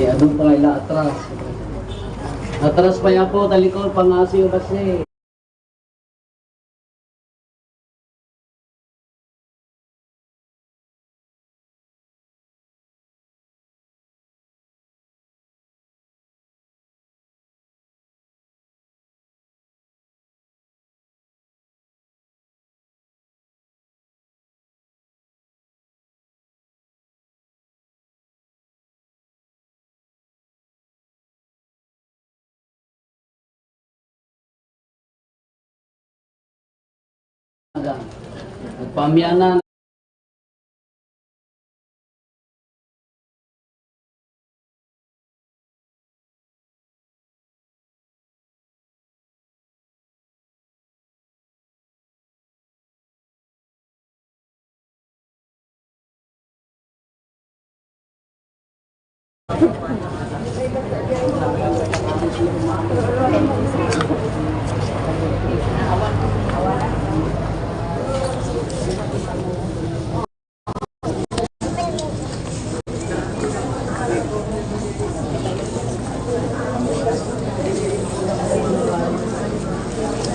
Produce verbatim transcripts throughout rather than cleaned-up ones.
Ano pa nga ila atras? Atras pa yapo, talikod, pangasi, o basi. Nagpaamianan.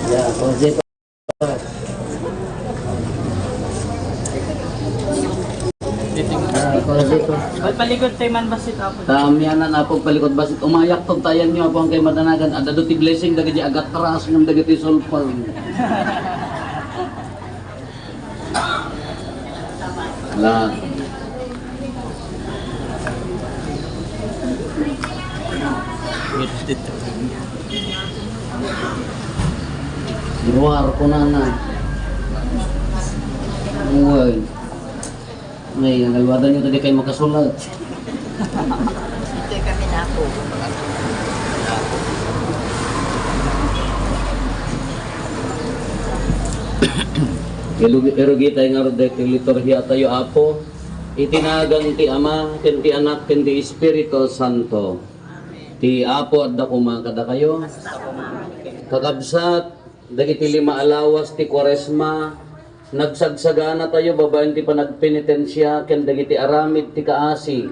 Yeah, project. Ah, project. Balpalikod tayo man basit, Apo. Tamianan, Apo, palikod basit. Umayak to, tayan nyo, Apo, ang kay madanagan. Adda do ti blessing, dagiti agatras, ngem dagiti sulpang. Ala. Ruar, kunana. Uy. Ay, ang alwadan nyo, tadi kayo makasulat. Ito'y kami na po. Irugi, irugi tayo nga daytoy liturgia tayo, Apo. Iti nagan ti Ama, ken ti Anak, ken ti Espiritu Santo. Ti Apo adda koma kadakayo. Kakabsat, dagiti lima a lawas ti Kuaresma, nagsagsaganatayo babaen ti panagpenitensia ken dagiti aramid ti kaasi.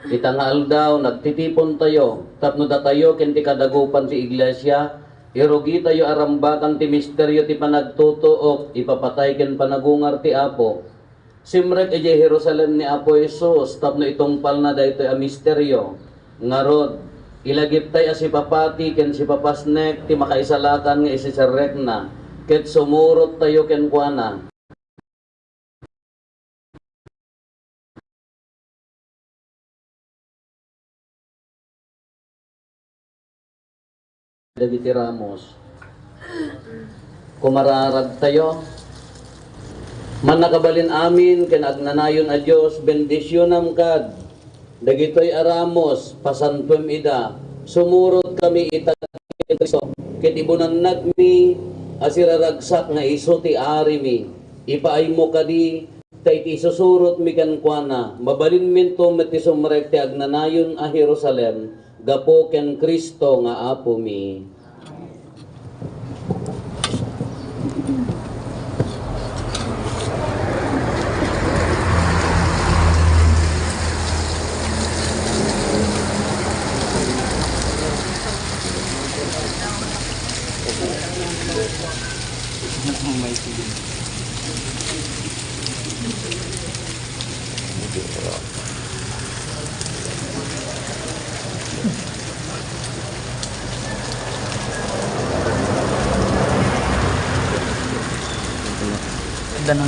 Ita nga aldaw, nagtitipontayo tapno datayo ken ti kadagupan ti iglesia, irugitayo a rambakan ti misterio ti panagtutuok, ipapatay ken panagungar ti Apo. Simrek idiay Jerusalem ni Apo Jesus tapno itungpalna daytoy a misterio. Ngarud, ilagiptay a sipapati ken sipapasnek ti makaisalakan nga isiserrekna, ket sumurottayo kenkuana. Dagiti ramos. Kumararagtayo. Mannakabalin amin ken agnanayon a Dios, bendisionam kad dagitoy a ramos, pasantuem ida. Sumurot kami ita ken Cristo, ket ibunannagmi a siraragsak nga isu ti arimi. Ipaaymo kadi, ta iti isusurotmi kenkuana, mabalinminto met ti sumrek ti agnanayon a Jerusalem gapu ken Cristo nga Apomi. Danang.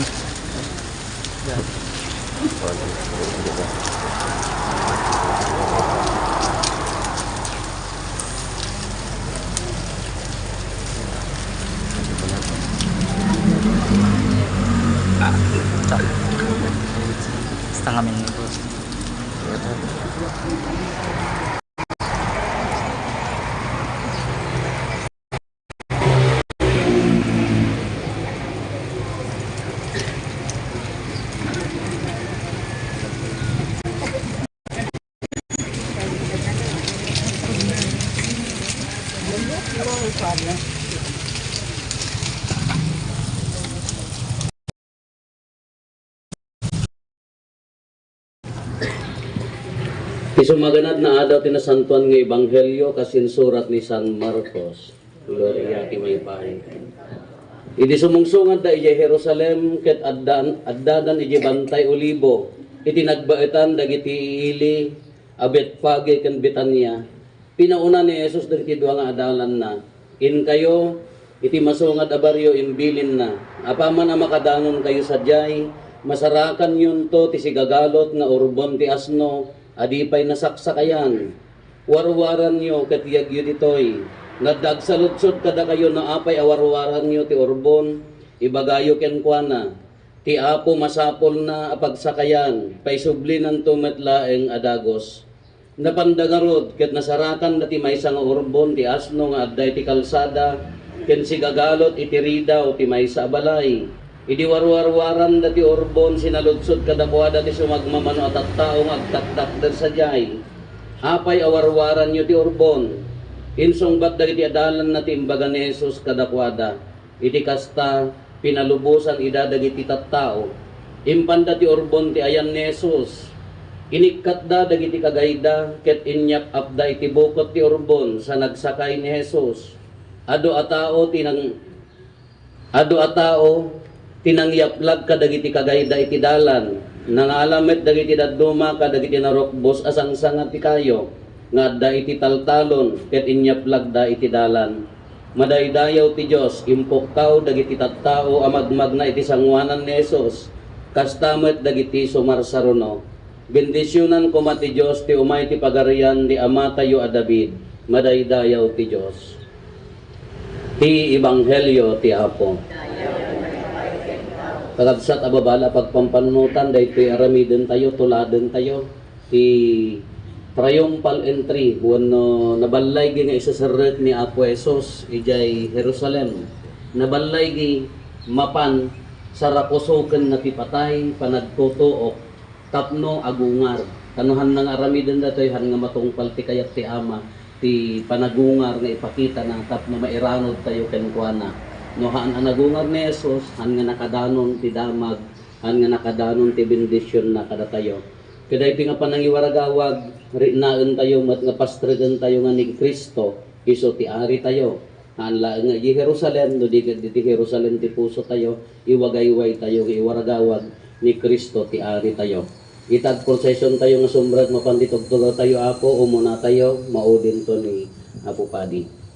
Basta kami ni boss. Ti sumaganad nga adaw ti nasantoan nga ebanghelio kas insurat ni San Marcos. Gloria ti maipaay. Idi sumungsungadda idiay Jerusalem ket addan, addadan idiay Bantay Olibo, iti nagbaetan dagiti ili a Betfage ken Betania, pinauna ni Jesus dagiti dua nga adalanna. Inkayo iti masungad a barrio, imbilinna. Apaman a makadanonkayo sadiay, masarakanyonto ti sigagalot nga urbon ti asno a di pay nasaksakayan. Warwaranyo ket yegyo ditoy. Nga adda agsaludsod kadakayo no apay a warwaranyo ti urbon, ibagayo kenkuana, 'Ti Apo masapulna a pagsakayan, paisublinanto met laeng a dagus.' Napanda ngarud ket nasarakanda ti maysa nga urbon ti asno nga adda iti kalsada ken sigagalot iti ridaw ti maysa a balay. Idi warwarwaranda ti urbon, sinaludsod kadakuada ti sumagmamano a tattao nga agtaktakder sadiay, "Apay a warwaranyo ti urbon?" Insungbat dagiti adalanna ti imbaga ni Jesus kadakuada. Iti kasta, pinalubosan ida dagiti tattao. Impanda ti urbon ti ayan ni Jesus. Inikkatda dagiti kagayda ket inyap-apda iti bukot ti urbon sa nagsakay ni Jesus. Adu a tao ti nang-, adu a tao ti nangyaplag kadagiti kagayda iti dalan. Nangala met dagiti dadduma kadagiti narukbos a sangsangat ti kayo nga adda iti taltalon ket inyaplagda iti dalan. Madaydayaw ti Dios, impukkaw dagiti tattao a magmagna iti sangoanan ni Jesus, kasta met dagiti sumarsaruno. Bendisionan koma ti Dios ti umay ti pagarian ni amatayo a David. Madaydayaw ti Dios. Ti Ebanghelio ti Apo. Kakabsat a babala a pagpampanunotan, daytoy aramidentayo, tuladentayo. Ti triumphal entry wenno naballaygi nga iseserrek ni Apo Jesus idiay Jerusalem. Naballaygi mapan sarakusokenna ti patay, panagtutuok tapno agungar. Kano han nga aramiden datoy, han nga matungpal ti kayat ti Ama, ti panagungar nga ipakitana tapno mairanudtayo kenkuana. No haan a nagungar ni Jesus, han nga nakadanon ti damag, han nga nakadanon ti bendisionna kadatayo. Kadaytoy nga panangiwaragawag, riknaentayo met nga pastrekentayo nga ni Cristo isu ti Aritayo. Haan laeng nga idiay Jerusalem, no di ket iti Jerusalem ti pusotayo, iwagaywaytayo nga iwaragawag ni Cristo ti Aritayo. Ita agprosesiontayo nga sumrek mapan ti tugtugawtayo, Apo, umunatayo, maudinto ni Apo Padi.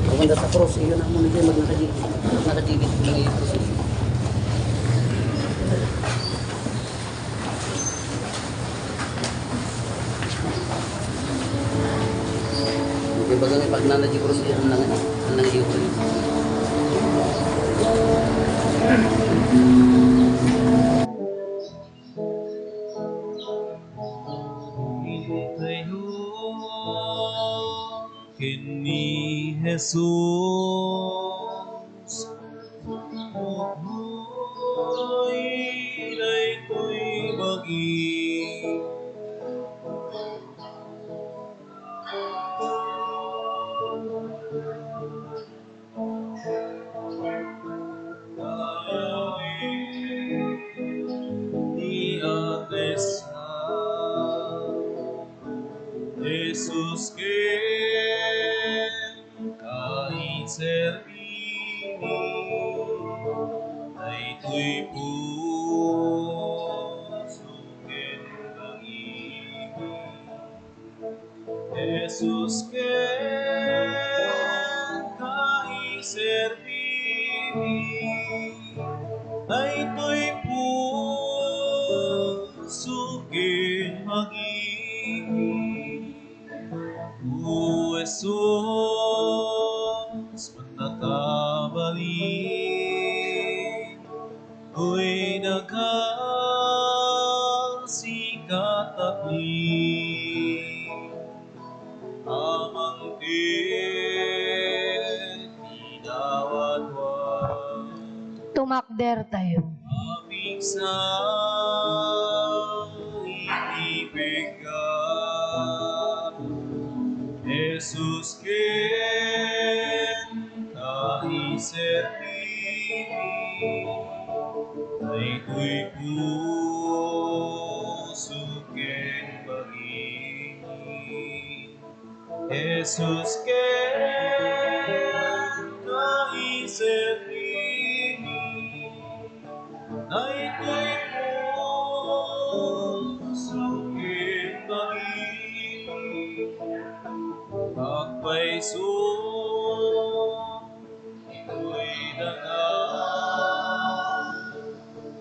Kung ang data cross, iyon ang muna kayo magnakadi-, magnakadikit, may procession. Di ba kami pag nana di cross, eh, ang nang-, ang nang-, Tayo ken ni Jesus. Uy, daytoy bagi. Ti Agnes, Jesus ken kaiserbimi, daytoy puso ken bangimi. Jesus ken kaiserbimi, daytoy puso ken bangimi. O Jesus, mannakabalin, Uy, daga, sika tapni, amang ti dawatwa. Tumakder tayo. Apigsa iti pekka, Jesus ken kaiserbimi, daytoy puso ken bagimi. Jesus ken kaiserbimi, daytoy puso ken bagimi, agpayso itoy daga,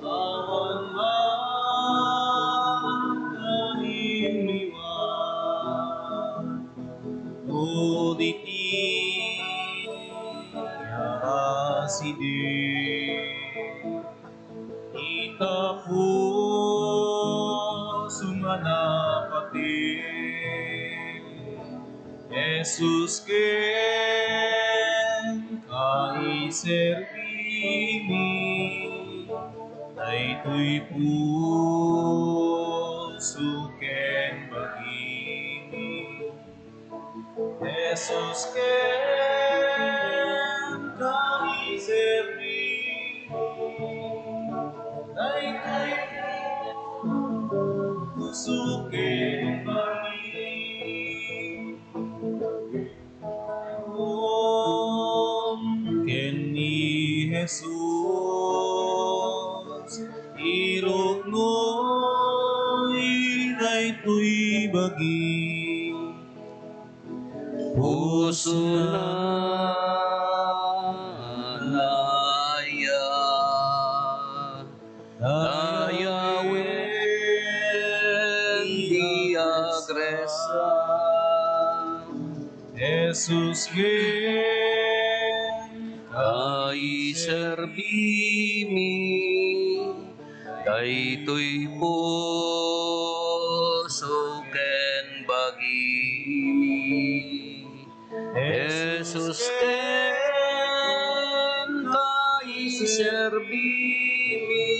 awan man a immiwan, no di ti asideg. Ita puso nga napateg, Jesus ken kaiserbimi, daytoy puso ken bagimi. Jesus ken kaiserbimi, daytoy puso ken bagimi. Ken ni Jesus, iruknoy daytoy bagi. Pusona naya, dayawen ti agresa. Jesus ken kaiserbimi, daytoy puso ken bagimi. Jesus ken kaiserbimi,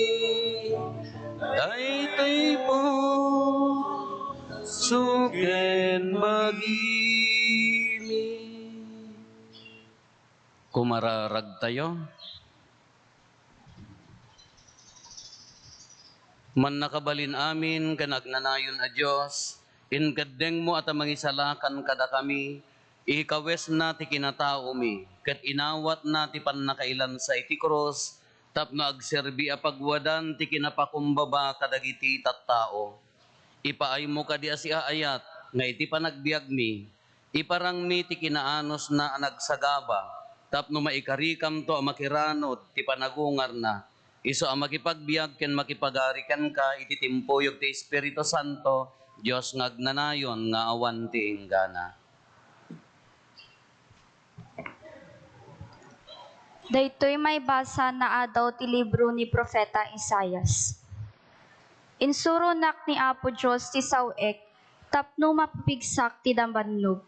daytoy puso ken bagimi. Kumararagtayo. Mannakabalin amin ken agnanayon a Dios, inkeddengmo a ta mangisalakan kadakami, ikawesna ti kinataomi, ket inawatna ti pannakailansa iti krus tapno agserbi a pagwadan ti kinapakumbaba kadagiti tattao. Ipaaymo kadi a siaayat nga iti panagbiagmi, iparangmi ti kinaanusna a nagsagaba tapno maikarikamto a makiranud ti panagungarna, isu a makipagbiag ken makipagari kenka iti timpuyog ti Espiritu Santo, Dios nga agnanayon nga awan ti inggana. Daytoy maibasa naadaw ti libro ni Profeta Isaias. Insuronak ni Apo Dios ti saw-ek tapno mapapigsak ti dambannog.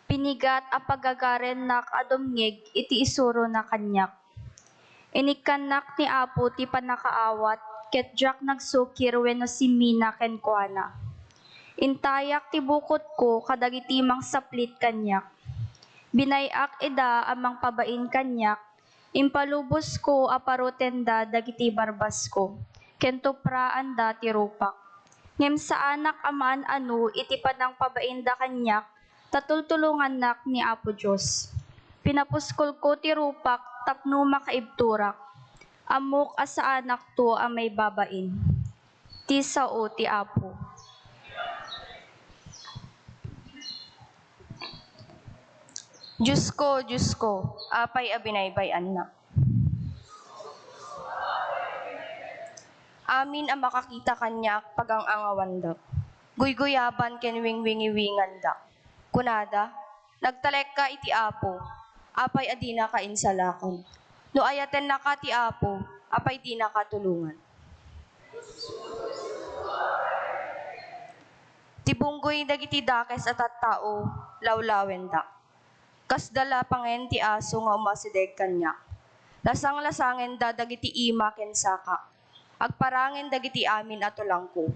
Pinigat a pagagarennak a dumngeg iti isurona kaniak. Inikkannak ni Apo ti pannakaawat, ket diak nagsukir wenno simmina kenkuana. Intayak ti bukotko kadagiti mangsaplit kaniak. Binay-ak ida a mangpabain kaniak, impalubosko a parutenda dagiti barbasko, ken tupraanda ti rupak. Ngem saanak a maan-ano iti panangpabainda kaniak, ta tultulongannak ni Apo Dios. Pinapuskolko ti rupak tapno makaibturak. Ammok a saanakto a maibabain. Ti sao ti Apo. Diosko, Diosko, apay a binaybay-annak? Amin a makakita kaniak, pagang-angawandak. Guyguyaban ken wingwingiwingandak. Kunada, "Nagtalekka iti Apo, apay a dinaka insalakan? No ayatennaka ti Apo, apay dinaka tulongan?" Ti bunggoy dagiti dakes a tattao, lawlawendak. Kasda lapangen ti aso nga umasideg kaniak. Lasanglasangenda dagiti ima ken saka. Agparangen dagiti amin a tulangko.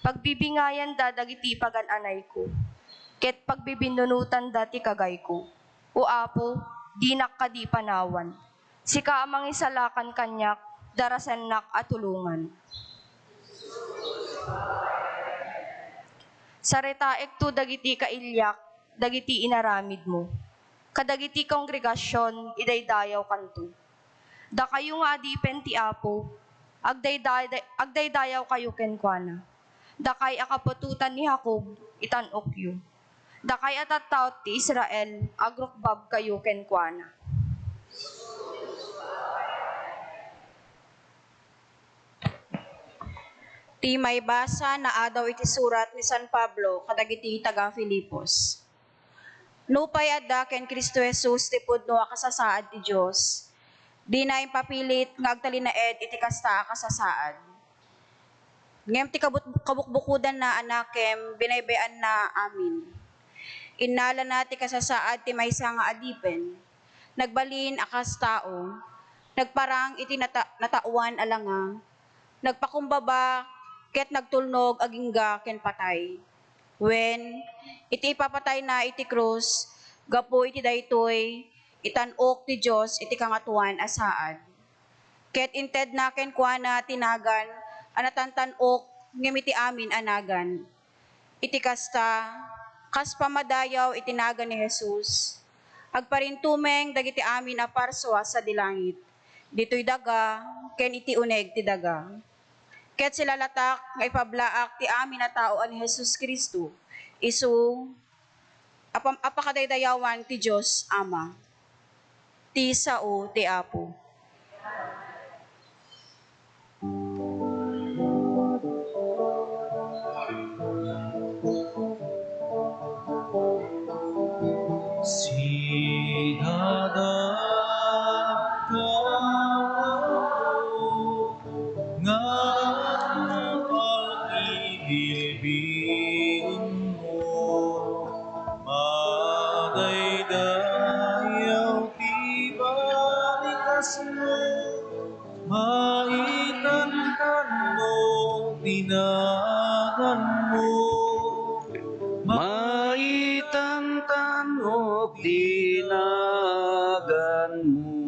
Pagbibingayanda dagiti pagan-anayko, ket pagbibinnunotanda ti kagayko. O Apo, dinak kadi panawan. Sika a mangisalakan kaniak, darasennak a tulongan. Saritaekto dagiti kailiak, dagiti inaramidmo. Kadagiti kongregasion, idaydayawkanto. Dakayo nga adipen ti Apo, agdayday-, agdaydayawkayo kenkuana. Dakay a kaputotan ni Jacob, itan-okyo. Dakay a tattao ti Israel, agrukbabkayo kenkuana. Ti maibasa naadaw iti surat ni San Pablo kadagiti taga-Filipos. Nupay adda ken Cristo Jesus ti pudno a kasasaad ti Dios, dina impapilit nga agtalinaed iti kasta a kasasaad. Ngem ti kabut-, kabukbukodanna a nakem, binaybay-anna amin. Innalana ti kasasaad ti maysa nga adipen. Nagbalin a kas tao, nagparang iti nata-, nataoan a langa, nagpakumbaba ket nagtulnog agingga ken patay. Wen, iti ipapatayna iti krus, gapu iti daytoy, itan-ok ti Dios iti Kangatoan a saad. Ket intedna kenkuana ti nagan a natantan-ok ngem iti amin a nagan. Iti kasta, kas pammadayaw iti nagan ni Jesus, agparintumeng dagiti amin a parsua sadi langit, ditoy daga, ken iti uneg ti daga. Ket silalatak nga ipablaak ti amin a tao a ni Jesus Cristo, isu a pam-, a pakadaydayawan ti Dios Ama. Ti sao ti Apo. Sidadak nga agpakaibilbilinmo, madaydayaw ti balikasmo, maitantanmo ti naganmo, maitantanmo ti naganmo.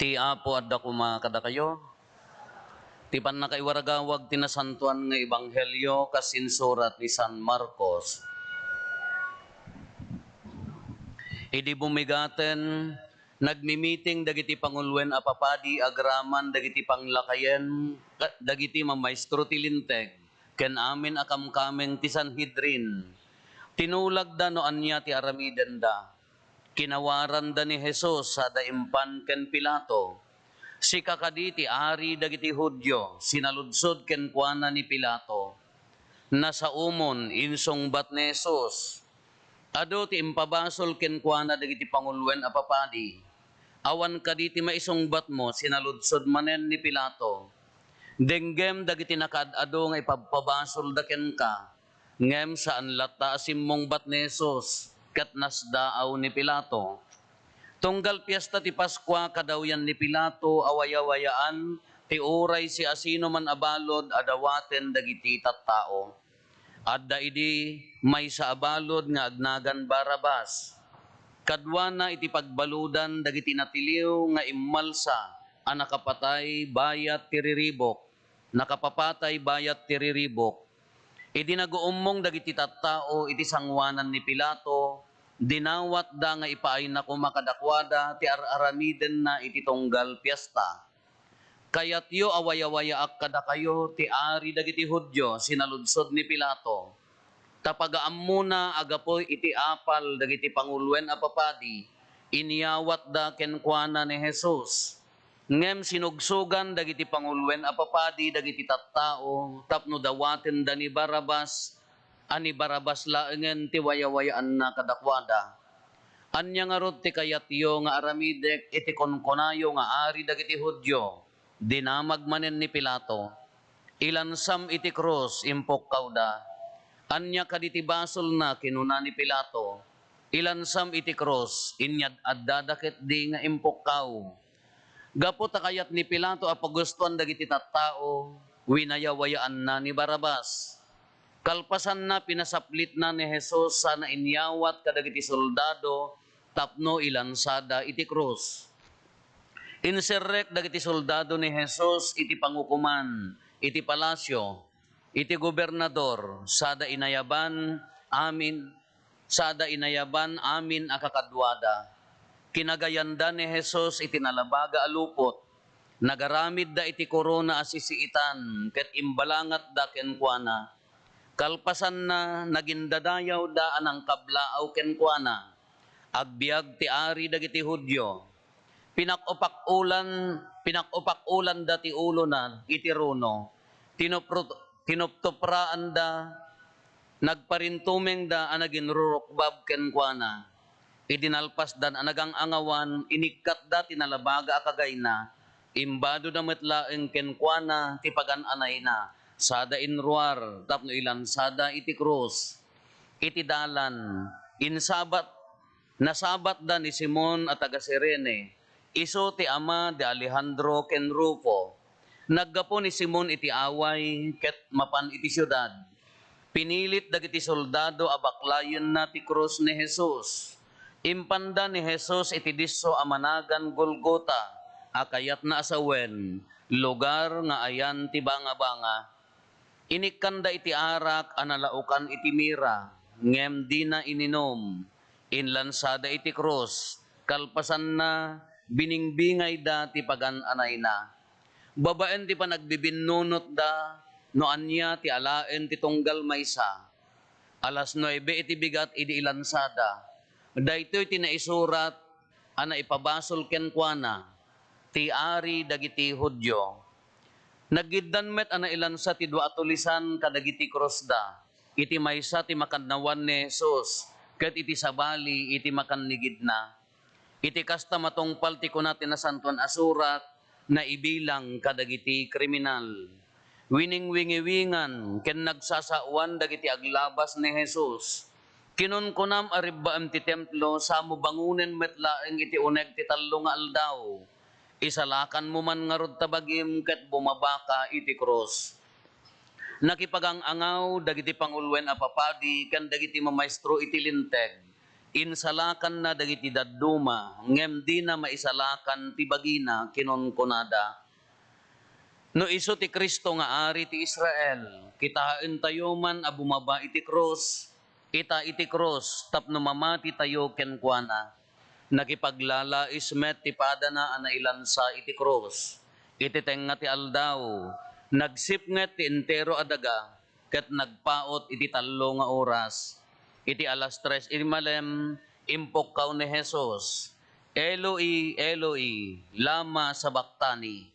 Ti Apo adda koma kadakayo. Ti pannakaiwaragawag ti Nasantoan nga Ebanghelio kas insurat ni San Marcos. Idi bumigaten, nagmimiting dagiti panguloen a papadi agraman dagiti panglakayen, ka-, dagiti mamaestro ti Linteg, ken amin a kamkameng ti Sanhedrin. Tinulagda no ania ti aramidenda. Kinawaranda ni Jesus sada impan ken Pilato. "Sika kadi ti ari dagiti Judio?" sinaludsod kenkuana ni Pilato. Nasaomon, insungbat ni Jesus, "Adu ti impabasol kenkuana dagiti panguloen a papadi. Awan kadi ti maisungbatmo?" sinaludsod manen ni Pilato. Denggem dagiti nakaad-adu nga ipabpabasolda kenka. Ngem saan latta a simmungbat ni Jesus ket nasdaaw ni Pilato. Tunggal Piesta ti Paskua, kadawyan ni Pilato a wayawayaan ti uray siasinoman a balud a dawaten dagiti tattao. Adda idi maysa a balud nga agnagan Barrabas. Kaduana iti pagbaludan dagiti natiliw nga immalsa a nakapatay bayat ti riribuk, nakapapatay bayat ti riribuk. Idi naguummong dagiti tattao iti sangoanan ni Pilato, dinawatda nga ipaayna koma kadakuada ti ar-aramidenna iti tunggal Piesta. "Kayatyo a wayawayaak kadakayo ti ari dagiti Judio?" sinaludsod ni Pilato. Ta pagaammona a gapu iti apal dagiti panguloen a papadi, inyawatda kenkuana ni Jesus. Ngem sinugsogan dagiti panguloen a papadi dagiti tattao tapno dawatenda ni Barrabas, a ni Barrabas laengen ti wayawayaanna kadakuada. "Ania ngarud ti kayatyo nga aramidek iti kunkunayo nga ari dagiti Judio?" Dinamag manen ni Pilato. "Ilansam iti krus," impukkawda. "Ania kadi ti basolna?" kinuna ni Pilato. "Ilansam iti krus," inyad-addada ketdi nga impukkaw. Gapu ta kayat ni Pilato a pagustoan dagiti tattao, winayawayaanna ni Barrabas. Kalpasanna, pinasaplitna ni Jesus sana inyawat kadagiti soldado tapno ilansada iti krus. Inserrek dagiti soldado ni Jesus iti pangukoman, iti palasio, iti gobernador, sada inayaban amin, sada inayaban amin a kakaduada. Kinagayanda ni Jesus iti nalabaga a lupot. Nagaramidda iti korona a sisiitan ket imbalangatda kenkuana. Kalpasanna, nagindadayawda a nangkablaaw kenkuana. Agbiag ti ari dagiti Judio. Pinak-upak-ulan, pinak-upak-ulanda ti ulona iti runo. Tinupru-, tinuptupraanda, nagparintumengda a naginrurukbab kenkuana. Idi nalpasdan a nagang-angawan, inikkatda ti nalabaga a kagayna. Imbadoda met laeng kenkuana ti pagan-anayna, sada inruar tapno ilansada iti krus. Iti dalan, insabat, nasabatda ni Simon a taga-Cirene, isu ti ama di Alejandro ken Rufo. Naggapu ni Simon iti away ket mapan iti siudad. Pinilit dagiti soldado a baklayenna ti krus ni Jesus. Impanda ni Jesus iti disso a managan Golgota, a kayatna a sawen, lugar nga ayan ti bangabanga. Inikkanda iti arak a nalaokan iti mira, ngem dina ininum. Inlansada iti krus, kalpasanna, biningbingayda ti pagan-anayna. Babaen ti panagbibinnunotda no ania ti alaen ti tunggal maysa. Alas nuebe iti bigat idi ilansada. Daytoy ti naisurat a naipabasol kenkuana, "Ti Ari dagiti Judio." Naggiddan met a nailansa ti dua a tulisan kadagiti krusda, iti maysa ti makannawan ni Jesus, ket iti sabali iti makannigidna. Iti kasta, matungpal ti kuna ti Nasantoan a Surat, naibilang kadagiti kriminal. Winingwingiwingan ken nagsasaoan dagiti aglabas ni Jesus. Kinunkunam a rebbaem ti Templo, samo bangonen met laeng iti uneg ti tallo nga aldaw. Isalakanmo man ngarud ta bagim ket bumabaka iti krus. Nakipagang-angaw dagiti panguloen a papadi ken dagiti mamaestro iti Linteg. Insalakanna dagiti dadduma, ngem dina maisalakan ti bagina, kinunkunada, "No isu ti Cristo nga Ari ti Israel, kitaentayo man a bumaba iti krus. Ita iti krus tapno mamatitayo kenkuana." Nakipaglalais met ti padana a nailansa iti krus. Iti tengnga ti aldaw, nagsipnget ti entero a daga ket nagpaut iti tallo nga oras. Iti alas tres idi malem, impukkaw ni Jesus, "Eloi, Eloi, lama sabachthani?"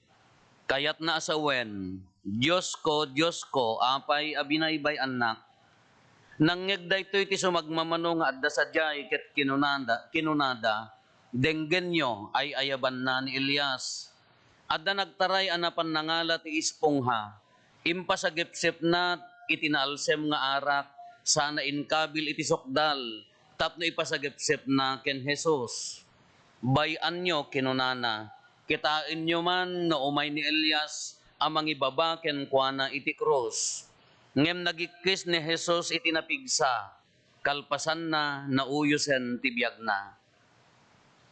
Kayatna a sawen, "Diosko, Diosko, apay a binaybay-annak?" Nangngeg daytoy ti sumagmamano nga adda sadiay ket kinunada, kinunada, "Denggenyo, ay-ayabanna ni Elias." Adda nagtaray a napan nangala ti espongha. Impasagepsepna iti naalsem nga arak, sana inkabil iti sukdal tapno ipasagepsepna ken Jesus. "Bay-anyo," kinunana, "kitaenyo man no umay ni Elias a mangibaba kenkuana iti krus." Ngem nagikkis ni Jesus iti napigsa, kalpasanna, nauyosen ti biagna.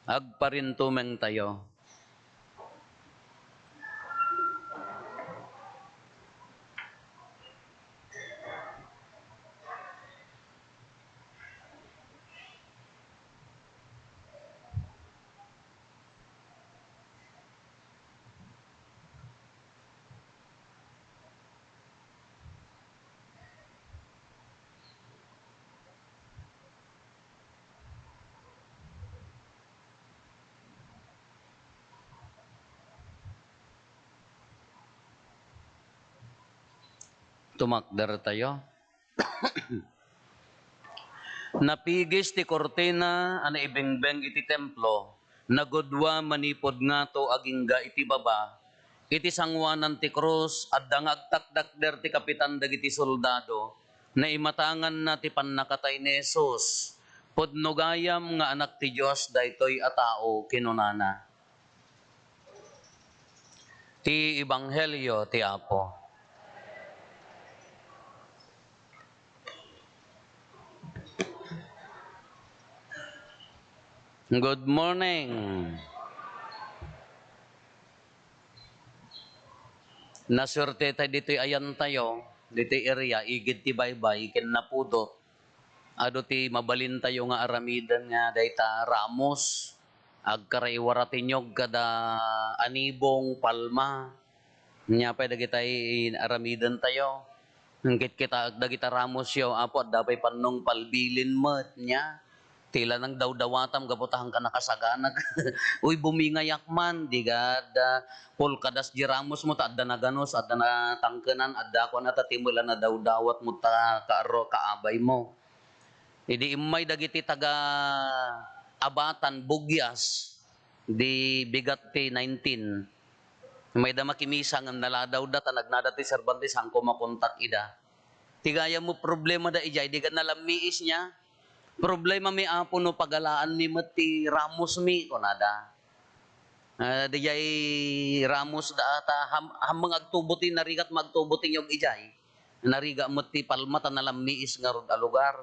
Agparintumengtayo. Tumakdertayo. Napigis ti kurtina a naibengbeng iti Templo, nagudua manipud ngato agingga iti baba. Iti sangoanan ti krus, adda nga agtaktakder ti kapitan dagiti soldado. Naimatanganna ti pannakatay ni Jesus. "Pudno gayam nga Anak ti Dios daytoy a tao," kinunana. Ti Ebanghelio ti Apo. Good morning. Nasuerte tayo ditoy ayantayo, ditoy area, igid ti baybay, ken napudot. Adu ti mabalintayo nga aramiden nga dayta Ramos, agkaraiwara ti niyog kada Anibong, Palma. Nia pay dagitay aramidentayo. Ngem kitkitaek dagita Ramosyo, Apo, adda pay pannong palbilin met, nia. Ti la nang dawdawatam gapu ta haanka nakasaganak. Uy, bumingayak man, di gada, pulkadas di Ramosmo ta adda naganus, adda natangkenan, adda kuan a ta ti met la nadawdawatmo ta kaaro, kaabaymo. Idi immay dagiti taga Abatan, Bugyas, di bigat ti nineteen. Mayda makimisa ngem naladawda ta nagnada ti Cervantes, haanko makontak ida. Ti gayam met problemada idiay, di gad nalammiis nia. Problemami, Apo, no pagalaanmi met ti Ramosmi, kunada. Ah, diay Ramosda ta ham-, hammeng agtubo ti narigat, magtubo ti niyog idiay. Narigat met ti Palma ta nalammiis ngarud a lugar.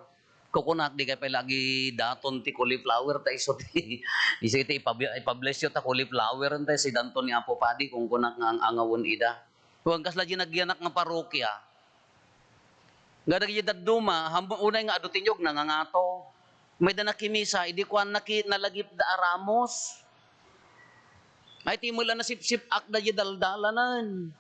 Kukunak, dikay pay lagi daton ti cauliflower ta isu ti, isu ti ipab-, ipablessyo ta cauliflower ta sidanto ni Apo Padi, kunkunak nga ang-angawen ida. Wen kasla di nagyanak nga parokya. Nga dagiti dadduma, ham-, unay nga adu ti niyog, nangangato. Mayda nakimisa, idi kuanna ket nalagipda a Ramos. Ay, ti met la nasipsip-ak da di daldalanen.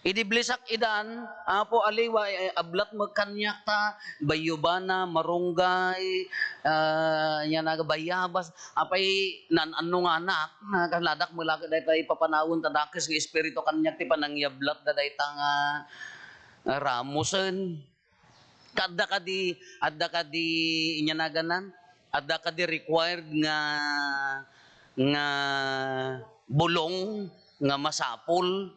Idi blisak idan, Apo, aliwa, eh, ablat met kaniak ta, bayyubana, marunggay, ah, ania nga bayabas, apay, naan-anno nga anak, na kaladak met la ket dayta ipapanawen ta dakes nga espiritu kaniak ti panangyablatda dayta nga, nga Ramosen. Adda kadi, adda kadi, ania nga naganan? Adda kadi required nga, nga bulong nga masapul?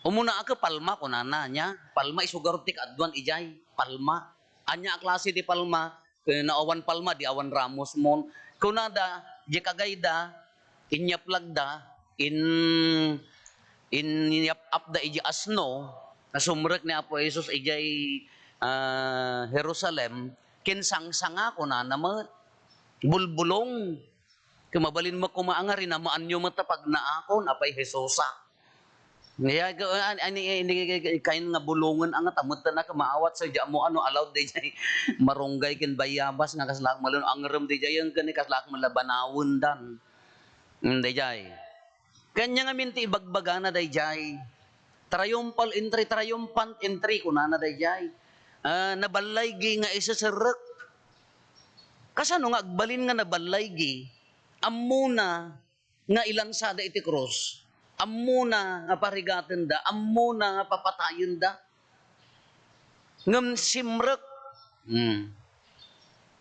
Umuna a ket Palma, kunana, nia. Palma, isu garud ti kaaduan idiay. Palma. Ania a klase ti Palma? Ken no awan Palma, di awan Ramosmon. Kunada, di kagayda, inyaplagda, in-, inyap-apda iti asno, nasumrek ni Apo Jesus idiay, ah, Jerusalem, ken sangsanga, kunana met, bulbulong. Ket mabalin met koma nga rinamaanyo met ta pagnaakon, apay Jesusa. Nia, ga-, an-, ani, ini, kain nga bulongen, anga, ta metten a kumaawat, sa diak mo, ano, allowed, diay, marunggay ken bayabas, nga kasla ak malun-, angerem, diay, ken kasla ak malabanawen dan. Mm, diay. Kanya ngamin ti ibagbagana, diay. Triumphal entry, triumphant entry, kunana, diay. Ah, naballaygi nga iseserrek. Kasano nga agbalin nga naballaygi? Ammona nga ilansada iti krus. Ammona nga parigatenda, ammona nga papatayenda. Ngem simrek. Hmm.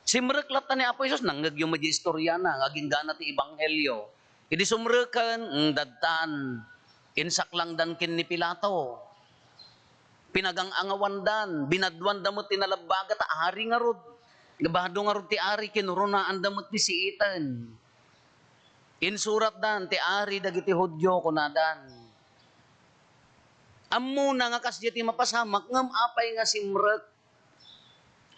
Simrek latta ni Apo Jesus, nangngegyo met di istoriana, nga aginggana ti ebanghelio. Idi sumreken, mm, dadtan, insaklangdan ken ni Pilato. Pinagang-angawandan, binaduanda met ti nalabbaga ta ari ngarud. Bado ngarud ti ari, kinurunaanda met ti siiten. Insuratdan, "Ti ari dagiti Judio," kunadan. Ammona nga kasdiay ti mapasamak, ngem apay nga simrek?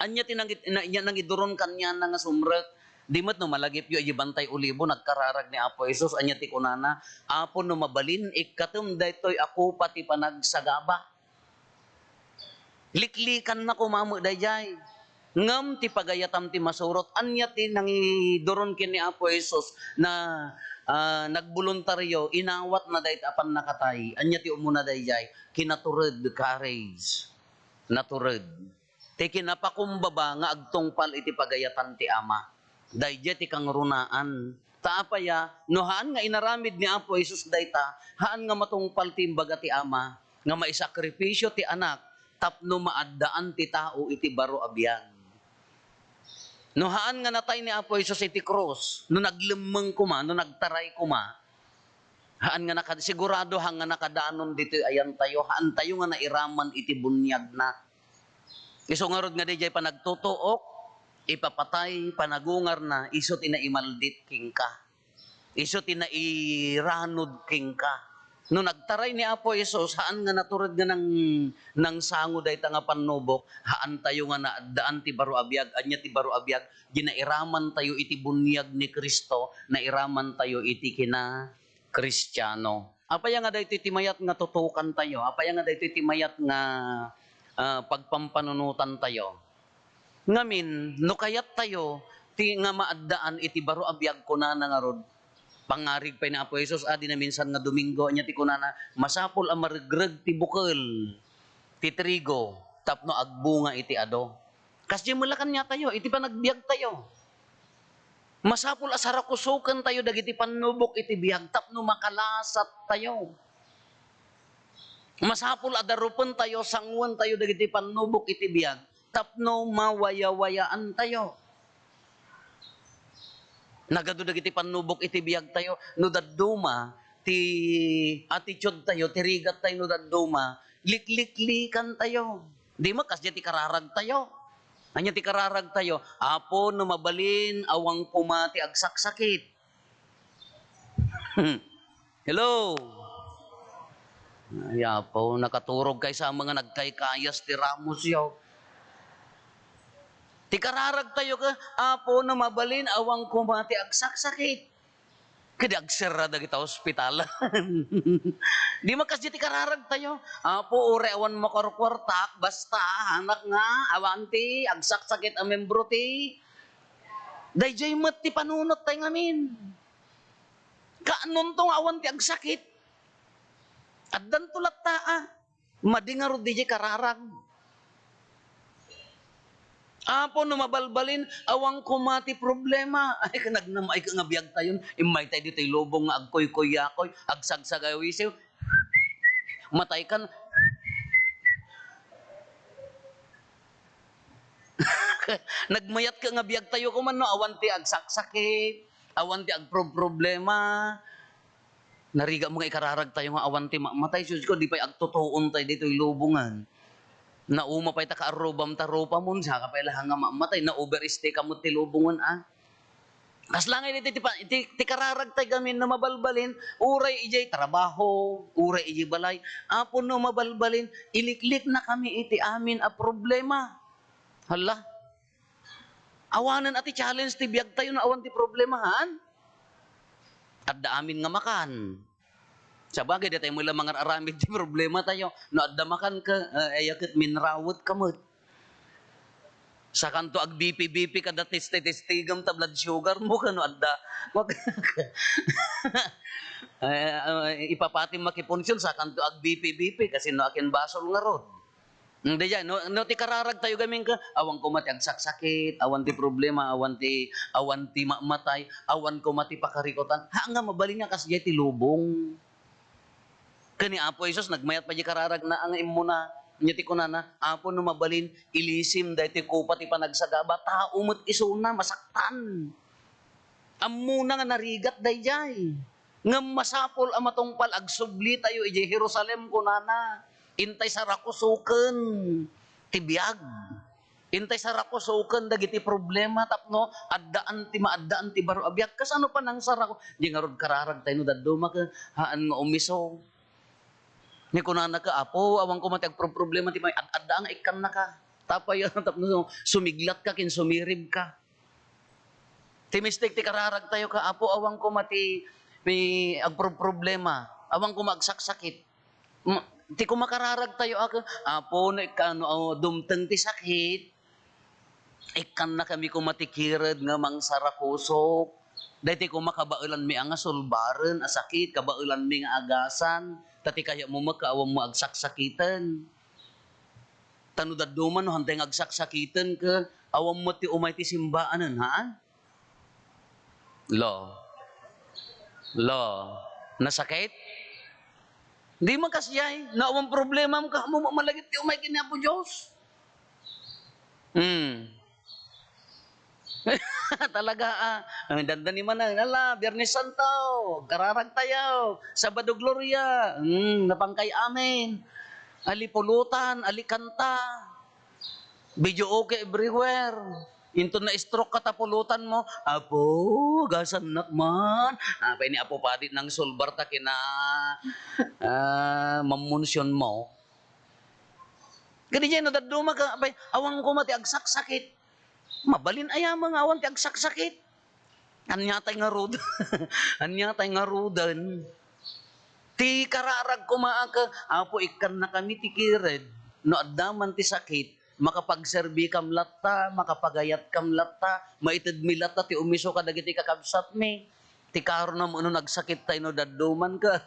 Ania ti nangi-, na-, ania nangiduron kaniana nga sumrek? Di met no malagipyo iti Bantay Olibo, nagkararag ni Apo Jesus, ania ti kunana, "Apo, no mabalin, ikkatem daytoy a kopa ti panagsagaba." Liklikanna koma met daydiay. Ngem ti pagayatam ti masurot, ania ti nangiduron ken ni Apo Jesus na, ah, nagboluntario, inawatna dayta a pannakatay. Ania ti umuna daydiay? Kinatured, courage. Natured. Ti kinapakumbaba nga agtungpal iti pagayatan ti Ama. Daydiay ti kangrunaan. Ta apaya, no haan nga inaramid ni Apo Jesus dayta, haan nga matungpal ti imbaga ti Ama, nga maisakripisio ti Anak tapno maaddaan ti tao iti baro a biag. No haan nga natay ni Apo Jesus iti krus, no naglemmeng koma, no nagtaray koma, haan nga nakad-, sigurado haan nga nakadanon ditoy ayantayo, haantayo nga nairaman iti buniagna. Isu ngarud nga daydiay panagtutuok, ipapatay, panagungarna, isu ti naimaldit kenka. Isu ti nairanud kenka. No nagtaray ni Apo Jesus, haan nga natured nga nang-, nangsango dayta nga pannubok, haan tayo nga naaddaan ti baro a biag. Ania ti baro a biag? Di nairamantayo iti buniag ni Cristo, nairamantayo iti kina-Kristiano. Apay nga daytoy ti mayat nga tutukantayo? Apay nga daytoy ti mayat nga, ah, pagpampanunotantayo? Ngamin, no kayattayo ti nga maaddaan iti baro a biag, kunana ngarud, pangngarig pay ni Apo Jesus, adi naminsan nga Domingo, ania ti kunana, "Masapul a maregreg ti bukel ti trigo tapno agbunga iti adu." Kasdiay met la kaniatayo iti panagbiagtayo. Masapul a sarakusokentayo dagiti pannubok iti biag tapno makalasattayo. Masapul a darupentayo, sanguentayo dagiti pannubok iti biag tapno mawayawayaantayo. Nagadu dagiti pannubok iti biagtayo no dadduma ti attitude tayo, ti rigat tayo no dadduma, likliklikan tayo. Di met kasdiay ti kararag tayo. Ania ti kararag tayo? "Apo, no mabalin, awan koma ti agsaksakit." Hello? Ay, Apo, nakaturog kay sa mga nagkaykayas ti Ramos yo. Ti kararag tayo ka, "Apo, no mabalin, awan koma ti agsaksakit." Kadi agserra dagita ospital. Di makasdi ti kararag tayo. "Apo, uray awan makuarkuartak, basta anak nga, awan ti agsaksakit a membro ti." Dayjay met ti panunot tayo ngamin. Kaanonto nga awan ti agsakit? Addanto latta a. Madi ngarud diay kararag. "Apo, no mabalbalin, awan koma ti problema." Ay, nagnamay ka nga biag tayon. Immay tayo ditoy lubong nga agkuykuyakoy, agsagsagawisiw. Matay kan. Nagmayat ka nga biag tayo kuman, no? Awan ti agsaksakit, awan ti agproproblema. Narigat mo nga ikararag tayo nga awan ti ma-, matay, Diyos ko, di pay agtutuon tayo ditoy lubongan. Nauma pay ta kaarrubam ta rupa mo, saka pay laha nga mamatay, na-overstay ka mo ti lubongan, ah. Kasla nga iti, ti pa-, ti, ti kararag tayo gamin no mabalbalin, uray ijay trabaho, uray ijay balay. Apo, no mabalbalin, iliklik na kami iti amin a problema. Hala. Awanen a ti challenge ti biag tayo no awan ti problema, haan? Adda amin nga makan. Sabagay, di tayo met la mangar-aramid ti problema tayo. No adda makan ka, eh, aya ket minrawet ka met. Sakanto ag-B P, B P kada testi-testigem ta blood sugar mo, kano adda. Wag-, eh, eh, ipapatim makipunksyon, sakanto ag-B P, B P, kasi no akin basol ngarud. Mm, dayjay, no, no ti kararag tayo gamin ka, awan koma ti agsaksakit, awan ti problema, awan ti, awan ti mamatay, awan koma ti pakarikutan. Ha, nga mabalin nga kasdiay ti lubong. Ken ni Apo Jesus, nagmayat pay diay kararagna, nga immuna, nya ti kunana, "Apo, no mabalin, ilisim daytoy kopa ti panagsagaba." Tao met isuna, masaktan. Ammona nga narigat dayjay. Ngem masapul a matungpal, agsubli tayo idiay Jerusalem, kunana, intay sarakusoken ti biag. Intay sarakusoken dagiti problema tapno addaan ti maaddaan ti baro a biag. Kasano pa nangsarako? Di ngarud kararag tayo no dadduma ka, haan nga umiso. Ni kunana ka, "Apo, awan koma ti agproproblema ti may ad-, adda nga ikkannaka." Tapay tapno sumiglat ka ken sumirib ka. Ti mistik ti kararag tayo ka, "Apo, awan koma ti, ti agproproblema, awan koma agsaksakit." Ma-, ti kumakararag tayo a ka, "Apo, no ikkano, oh, dumteng ti sakit, ikkannakami koma ti kired nga mangsarakusok. Daytoy koma kabaelanmi a nga sulbaren a sakit, kabaelanmi nga agasan, ta ti kayatmo met ka awan mo agsaksakiten. Ta no dadduma no hantay nga agsaksakiten ka, awan met ti umay ti simbaanen, haan?" Lo. Lo. Nasakit? Di man kasdiay. No awan problemam, kaammo malagip ti umay ken ni Apo Dios. Hmm. Talaga, ah. Ay, dandani man na, ala, Biyernes Santo, kararag tayo. Sabado Gloria, hmm, napangkay amin. Ali pulutan, ali kanta. Video okay everywhere. Inton na-stroke ka ta pulotan mo, "Apo, agasannak man." Apay ni Apo Padi nangsolbar ta kina, ah, mamonsyonmo. Kadi jay no dadduma ka, apay, awan koma ti agsaksakit. Mabalin aya nga awan ti agsaksakit. Ania tay ngarud-, ania tay ngaruden? Ti kararag koma a ka, "Apo, ikkannakami ti kired. No adda man ti sakit, makapagserbikam latta, makapagayatkam latta, maitedmi latta ti umiso kadagiti kakabsatmi." Ti karona, "Mano nagsakit tay no dadduman ka?"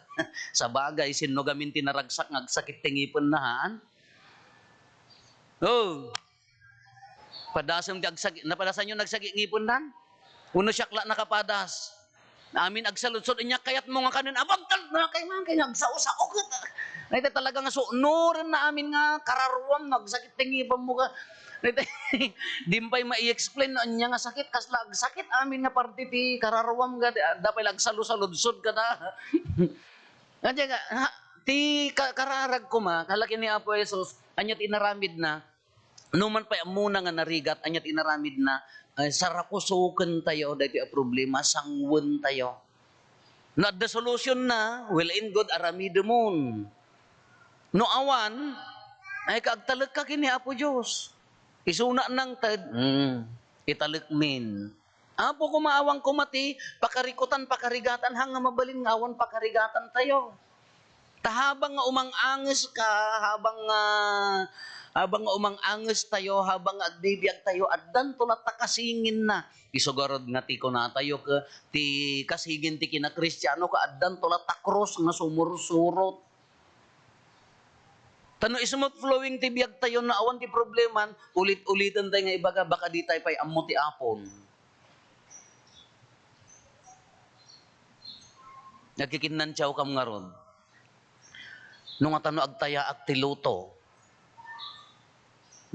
Sabagay, sinno gamin ti naragsak nga agsakit ti ngipenna, haan? Oh. Padasem ti agsagi-, napadasanyo nagsagi ngipendan? Wenno siak la nakapadas? Amin agsaludsod, ania kayatmo nga kanen? Abagtal na kay man kay agsao-sao ket. Ay, talaga nga sunoren na amin nga kararuam no agsakit ti ngipemmo ka. Ay, di pay ma-i-explain no ania nga sakit, kasla agsakit amin nga parte ti kararuam ka, di, adda pay la agsalusaludsod ka da. Ania nga, ha, ti ka-, kararag koma, kalaki ni Apo Jesus, ania ti inaramidna? No man pay ammona nga narigat, ania ti inaramidna? Eh, sarakusokentayo daytoy a problema, sangwentayo. No adda solution na, well and good, aramidemon. No awan, ay ka agtalek ka ken ni Apo Dios. Isuna nangted, hmm, italekmin. Apo, koma awan koma ti pakarikutan, pakarigatan, haan nga mabalin nga awan pakarigatantayo. Ta habang nga umang-anges ka, habang nga, habang nga umang-anges tayo, habang nga agbibiag tayo, addanto latta kasinginna. Isu garud nga ti kunatayo ke, ti kasingin ti kinakristiano ka, addanto latta krus nga sumursurot. Ta no smooth flowing ti biag tayo, no awan ti probleman, ulit-uliten tayo nga ibaga, baka di tayo pay ammo ti Apon. Nagkikinnantiawkam ngarud. No ngata no agtayaak ti lotto,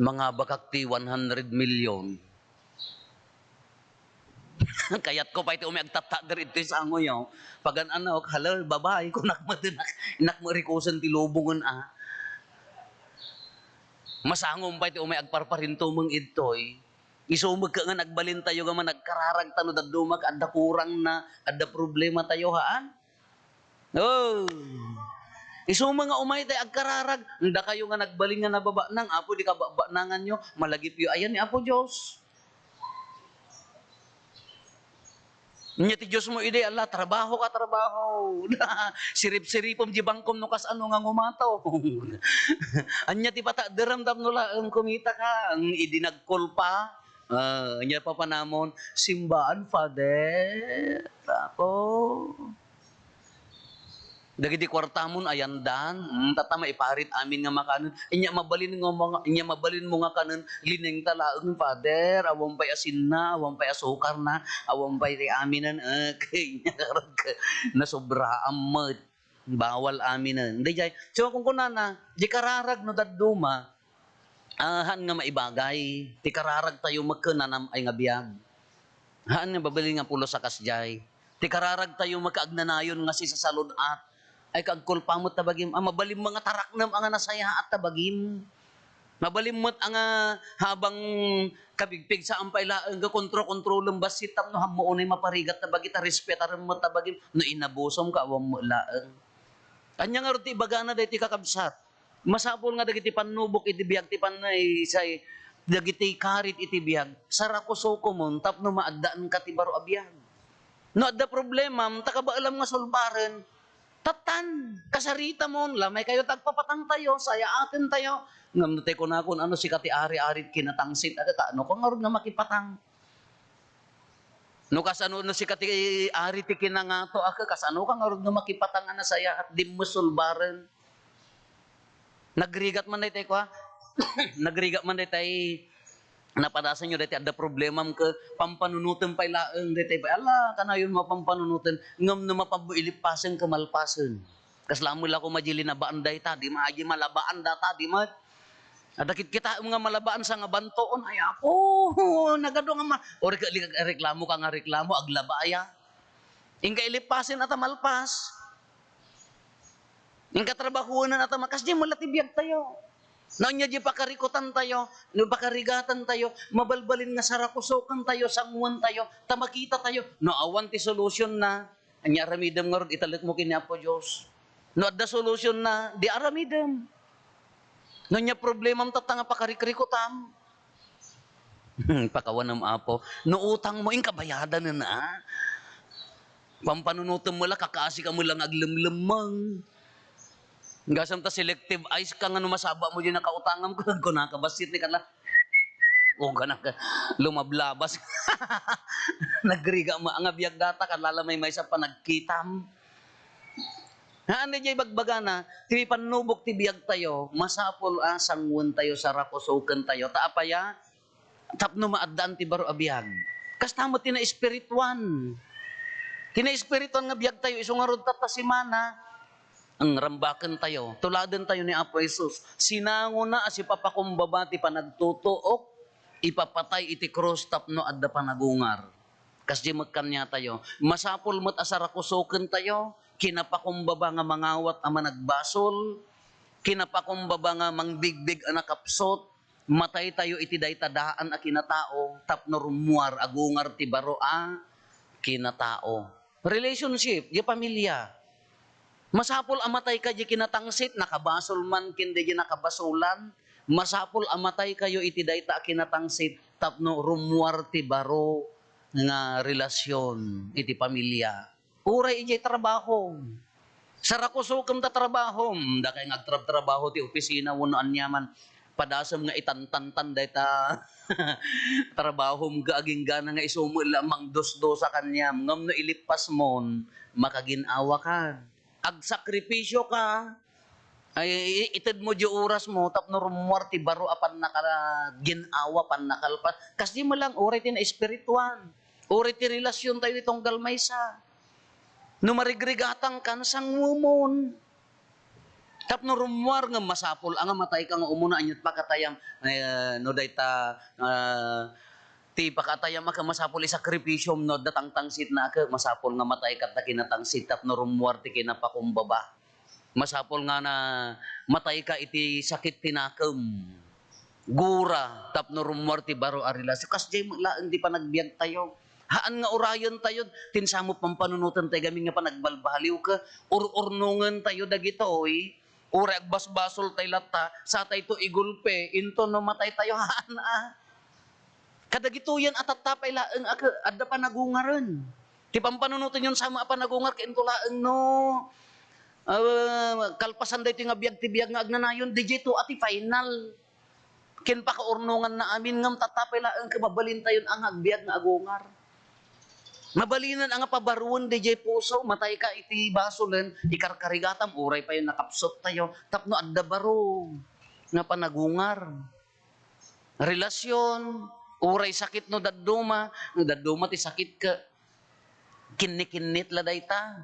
mangabakak ti one hundred million. Kayatko pay ti umay agtattader ditoy sangoyo. Pagan-anok, "Hello, babae," kunak met, inak, inak met rikusen ti lubongen, a. Masangom pay ti umay agparparintumeng ditoy. Isu met ket nga nagbalintayo nga managkararagta no dadduma ket adda kurangna, adda problematayo, haan? Oh. Isu met nga umay tay agkararag, dakayo nga nagbalin nga nababanang, Apo, di kababananganyo, malagipyo ayan ni Apo Dios. Nya ti Dios mo idi, ala, trabaho ka, trabaho. Sirip-siripem di bangkom no kasano nga ngumato. Anya ti pataderem tapno laeng kumita ka, ang idi nagkulpa. Ah, anya papanamon, simbaan, Father. Ako. Dagiti kuartamon, ayandan. Mm, tatta, maiparit amin nga makanen. Inya mabalin nga mga, inya mabalinmo nga kanen, linengta laeng, Father. Awan pay asinna, awan pay asukarna, awan pay ti aminen. Eh, inya karag, nasobraam met. Bawal aminen. Daydiay. So, kunkunana, di kararag no dadduma, ah, haan nga maibagay. Ti kararagtayo met ken nanam-ay nga biag. Haan nga mabalin nga pulos a kasdiay. Ti kararagtayo met ket agnanayon nga sisasalud-at. Ay, kaagkulpa met ta bagim. Ah, mabalinmo nga taraknem a nga nasayaat ta bagim. Mabalin met a nga habang kapigpigsaan pay laeng nga kontro-kontrolem bassit tapno ammo unay maparigat ta bagi ta respetarem met ta bagim. No inabusom ka, awan met laeng. Ania ngarud ti ibagana daytoy, kakabsat? Masapul nga dagiti pannubok iti biag ti pannay-, say-, dagiti karit iti biag, sarakusokomon tapno maaddaanka ti baro a biag. No adda problemam, ta kabaelam nga sulbaren, tattan, kasaritamon, lamaykayo ta agpapatangtayo, sayaatentayo. Ngem no tay kunakon, ano, sika ti ari-ari kinatangsit, adda ta, ano ka ngarud nga makipatang? No kasano, no sika ti ari ti kinangato, a, kasano ka ngarud nga makipatang a nasayaat, dimmo sulbaren? Nagrigat man daytay kua, nagrigat man daytay napadasanyo daytay adda problemam ket pampanunoten pay laeng daytay pay. Ala, kanayonmo a pampanunoten, ngem no mapabbo ilipasen ket malpasen. Kasla met la koma di linabaan dayta, di ma-, di malabaan data, di met. Adda kitkitaem nga malabaan sa nga bantoon, ay Apo, nagadu nga ma-, o rek-, reklamo ka nga reklamo, aglaba aya. Inka ilipasen a ta malpas. Inka trabahoen a ta ma-, kasdiay met la ti biagtayo. No ania di pakarikutan tayo, no pakarigatan tayo, mabalbalin nga sarakusoken tayo, sanguan tayo, ta makita tayo, no awan ti solution na, ania aramidem ngarud, italek mo ken ni Apo Dios. No adda solution na, di aramidem. No ania problemam tatta nga pakarikrikutam. Pakawanem, Apo. No utang mo, inka bayadanen, a. Pampanunotem mo la, kakasi ka mo lang aglemlemmeng. Gasam ta selective eyes ka nga no masaba mo di nakautangam, kuna ka, bassit ni kala. O, kana ka, lumablabas. Nagrigat mo nga biag data, kalala may maysa panagkitam. Haan, daydiay bagbagana, ti pannubok ti biag tayo, masapul a sanguan tayo, sarakusoken tayo. Ta apay a, tapno maaddaan ti baro a biag. Kasta met ti naespirituan. Ti naespirituan nga biag tayo, isu ngarud tatta semana, ang rambaken tayo, tuladen tayo ni Apo Jesus. Sinangona a sipapakumbaba ti panagtutuok, ipapatay iti krus tapno adda panagungar. Kasdi met kaniatayo, masapul met a sarakusoken tayo, kinapakumbaba nga mangawat a managbasol, kinapakumbaba nga mangbigbig a nakapsut, matay tayo iti dayta daan a kinatao tapno rummuar, agungar ti baro a kinatao. Relationship, di pamilya. Masapul a matay ka di kinatangsit, nakabasol man ken di nakabasolan. Masapul a matay kayo iti dayta a kinatangsit tapno rummuar ti baro nga relasyon iti pamilya. Uray idiay trabaho. Sarakusokem ta trabahom. Dakay nga agtrabtrabaho ti opisina wenno aniaman. Padasem nga itantantan dayta trabahom ket aginggana nga isu met la mangdusdusa kaniam. Ngem no ilippas mon, makagin-awa ka. Agsakripisyo ka. Ay, i-, ited mo di oras mo tapno rummuar ti baro a pannakagin-awa, pannakalpas. Kasdi met lang, uray ti naespirituan. Uray ti relasyon tayo itunggal maysa. No marigrigatang ka, sanguemon. Tapno rummuar nga masapul a nga matay ka nga umuna, aniat pakatayam, eh, no dayta, ah, ti pakatayam a ka masapul isakripisyom no adda tangtangsit na ka, masapul nga matay ka ta kinatangsit tapno rummuar ti kinapakumbaba. Masapul nga na matay ka iti sakit ti nakem. Gura, tapno rummuar ti baro a relasyon. Kasdiay met laeng ti panagbiag tayo. Haan nga urayen tayo, ti insamo't pampanunoten tayo gamin nga panagbalbaliw ket ur-urnongen tayo dagitoy, uray agbasbasol tayo latta, sa tayo to igulpe, inton no matay tayo, haan a. Kadagitoyen a tatta pay laeng a ke-, adda panagungaren. Ti pampanunoten yon sama a panagungar ket into laeng no, ah, kalpasan daytoy nga biag ti biag nga agnanayon, diay to a ti final. Ken pakaurnonganna amin, ngem tatta pay laeng ket mabalintayon a nga agbiag nga agungar. Mabalinen a nga pabaruen diay puso, matay ka iti basolen, ikarkarigatam, uray payo nakapsut tayo, tapno adda baro nga panagungar. Relasyon, uray sakit no dadduma, no dadduma ti sakit ket kinnikinnit la dayta.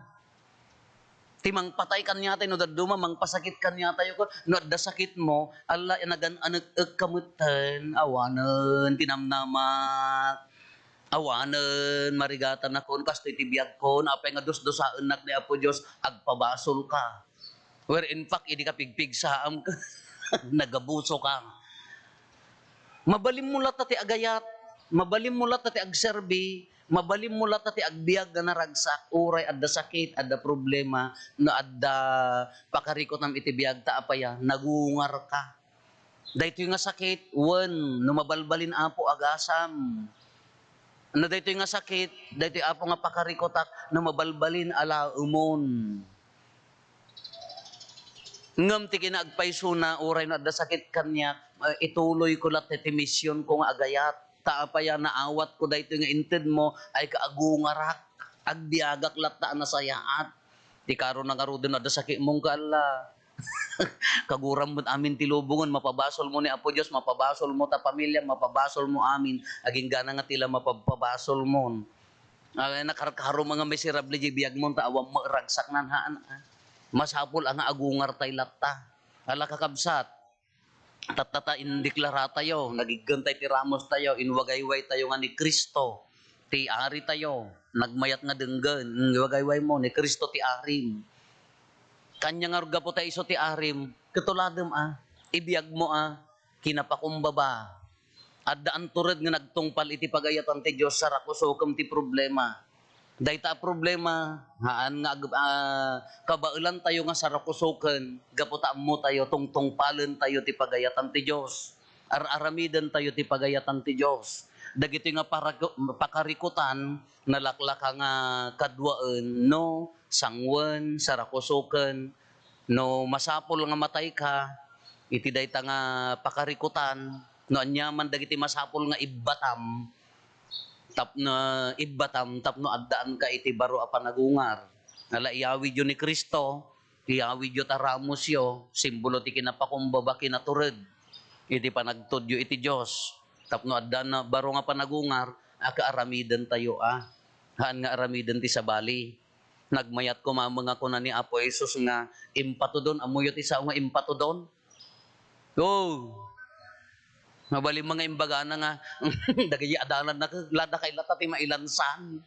Ti mangpatay kaniatayo no dadduma, mangpasakit kaniatayo ket no adda sakit mo, alla, nagan-anek-ek ka metten, awanen ti namnamak, awanen marigatanakon, kastoy ti biagkon, apay nga dusdusaennak ni Apo Dios, agpabasol ka. Where in fact, idi ka pigpigsaam ka, nagabuso ka. Mabalin mo latta ti agayat, mabalin mo latta ti agserbi, mabalin mo latta ti agbiag nga naragsak, uray adda sakit, adda problema, no adda pakarikutam iti biag ta apaya, nagungar ka. Daytoy nga sakit, wen, no mabalbalin Apo, agasam. No daytoy nga sakit, daytoy Apo nga pakarikutak, no mabalbalin, alaemon. Ngem ti kinaagpaysona, uray no adda sakit kaniak, eh, ituloyko latta ti misionko nga agayat. Ta apay a naawatko daytoy nga intedmo, ay kaagungarak, agbiagak latta a nasayaat. Ti karona ngaruden no adda sakitmo, kaalla. Kaguram met amin ti lubongen, mapabasolmo ni Apo Dios, mapabasolmo ta pamiliam, mapabasolmo amin, aginggana nga ti la mapagpabasolmon. Ay, nakarkaro nga miserable diay biagmon ta awan met ragsaknan, haan, a. Masapul a nga agungartay latta. Ala, kakabsat, tatta ta indeklaratayo, nagiggentay ti ramostayo, inwagaywaytayo nga ni Cristo ti Aritayo, nagmayat nga denggen, inwagaywaymo, ni Cristo ti Arim. Kaniana ngarud gapu ta isu ti Arim, ket tuladem, a. Ibiagmo a kinapakumbaba. Adda antured nga nagtungpal iti pagayatan ti Dios, sarakusokem ti problema. Dayta a problema, haan nga ag-, ah, kabaelantayo nga sarakusoken gapu ta ammotayo, tungtungpalentayo ti pagayatan ti Dios. Ar-aramidentayo ti pagayatan ti Dios. Dagitoy nga paraku-, pakarikutan, nalaklaka nga kaduaen no sanguen, sarakusoken, no masapul nga matayka iti dayta nga pakarikutan, no aniaman dagiti masapul nga ibbatam, tapno ibbatam tapno addaanka iti baro a panagungar. Ala, iyawidyo ni Cristo, iyawidyo ta ramosyo, simbolo ti kinapakumbaba, kinatured iti panagtudyo iti Dios. Tapno adda na baro nga panagungar, akaaramidentayo a. Haan nga aramiden ti sabali. Nagmayat koma nga kuna ni Apo Jesus nga impatudon. Ammoyo ti sao nga impatudon? Oh. Mabalin nga imbagana nga, dagiti adalan na, la, dakay latta ti mailansan.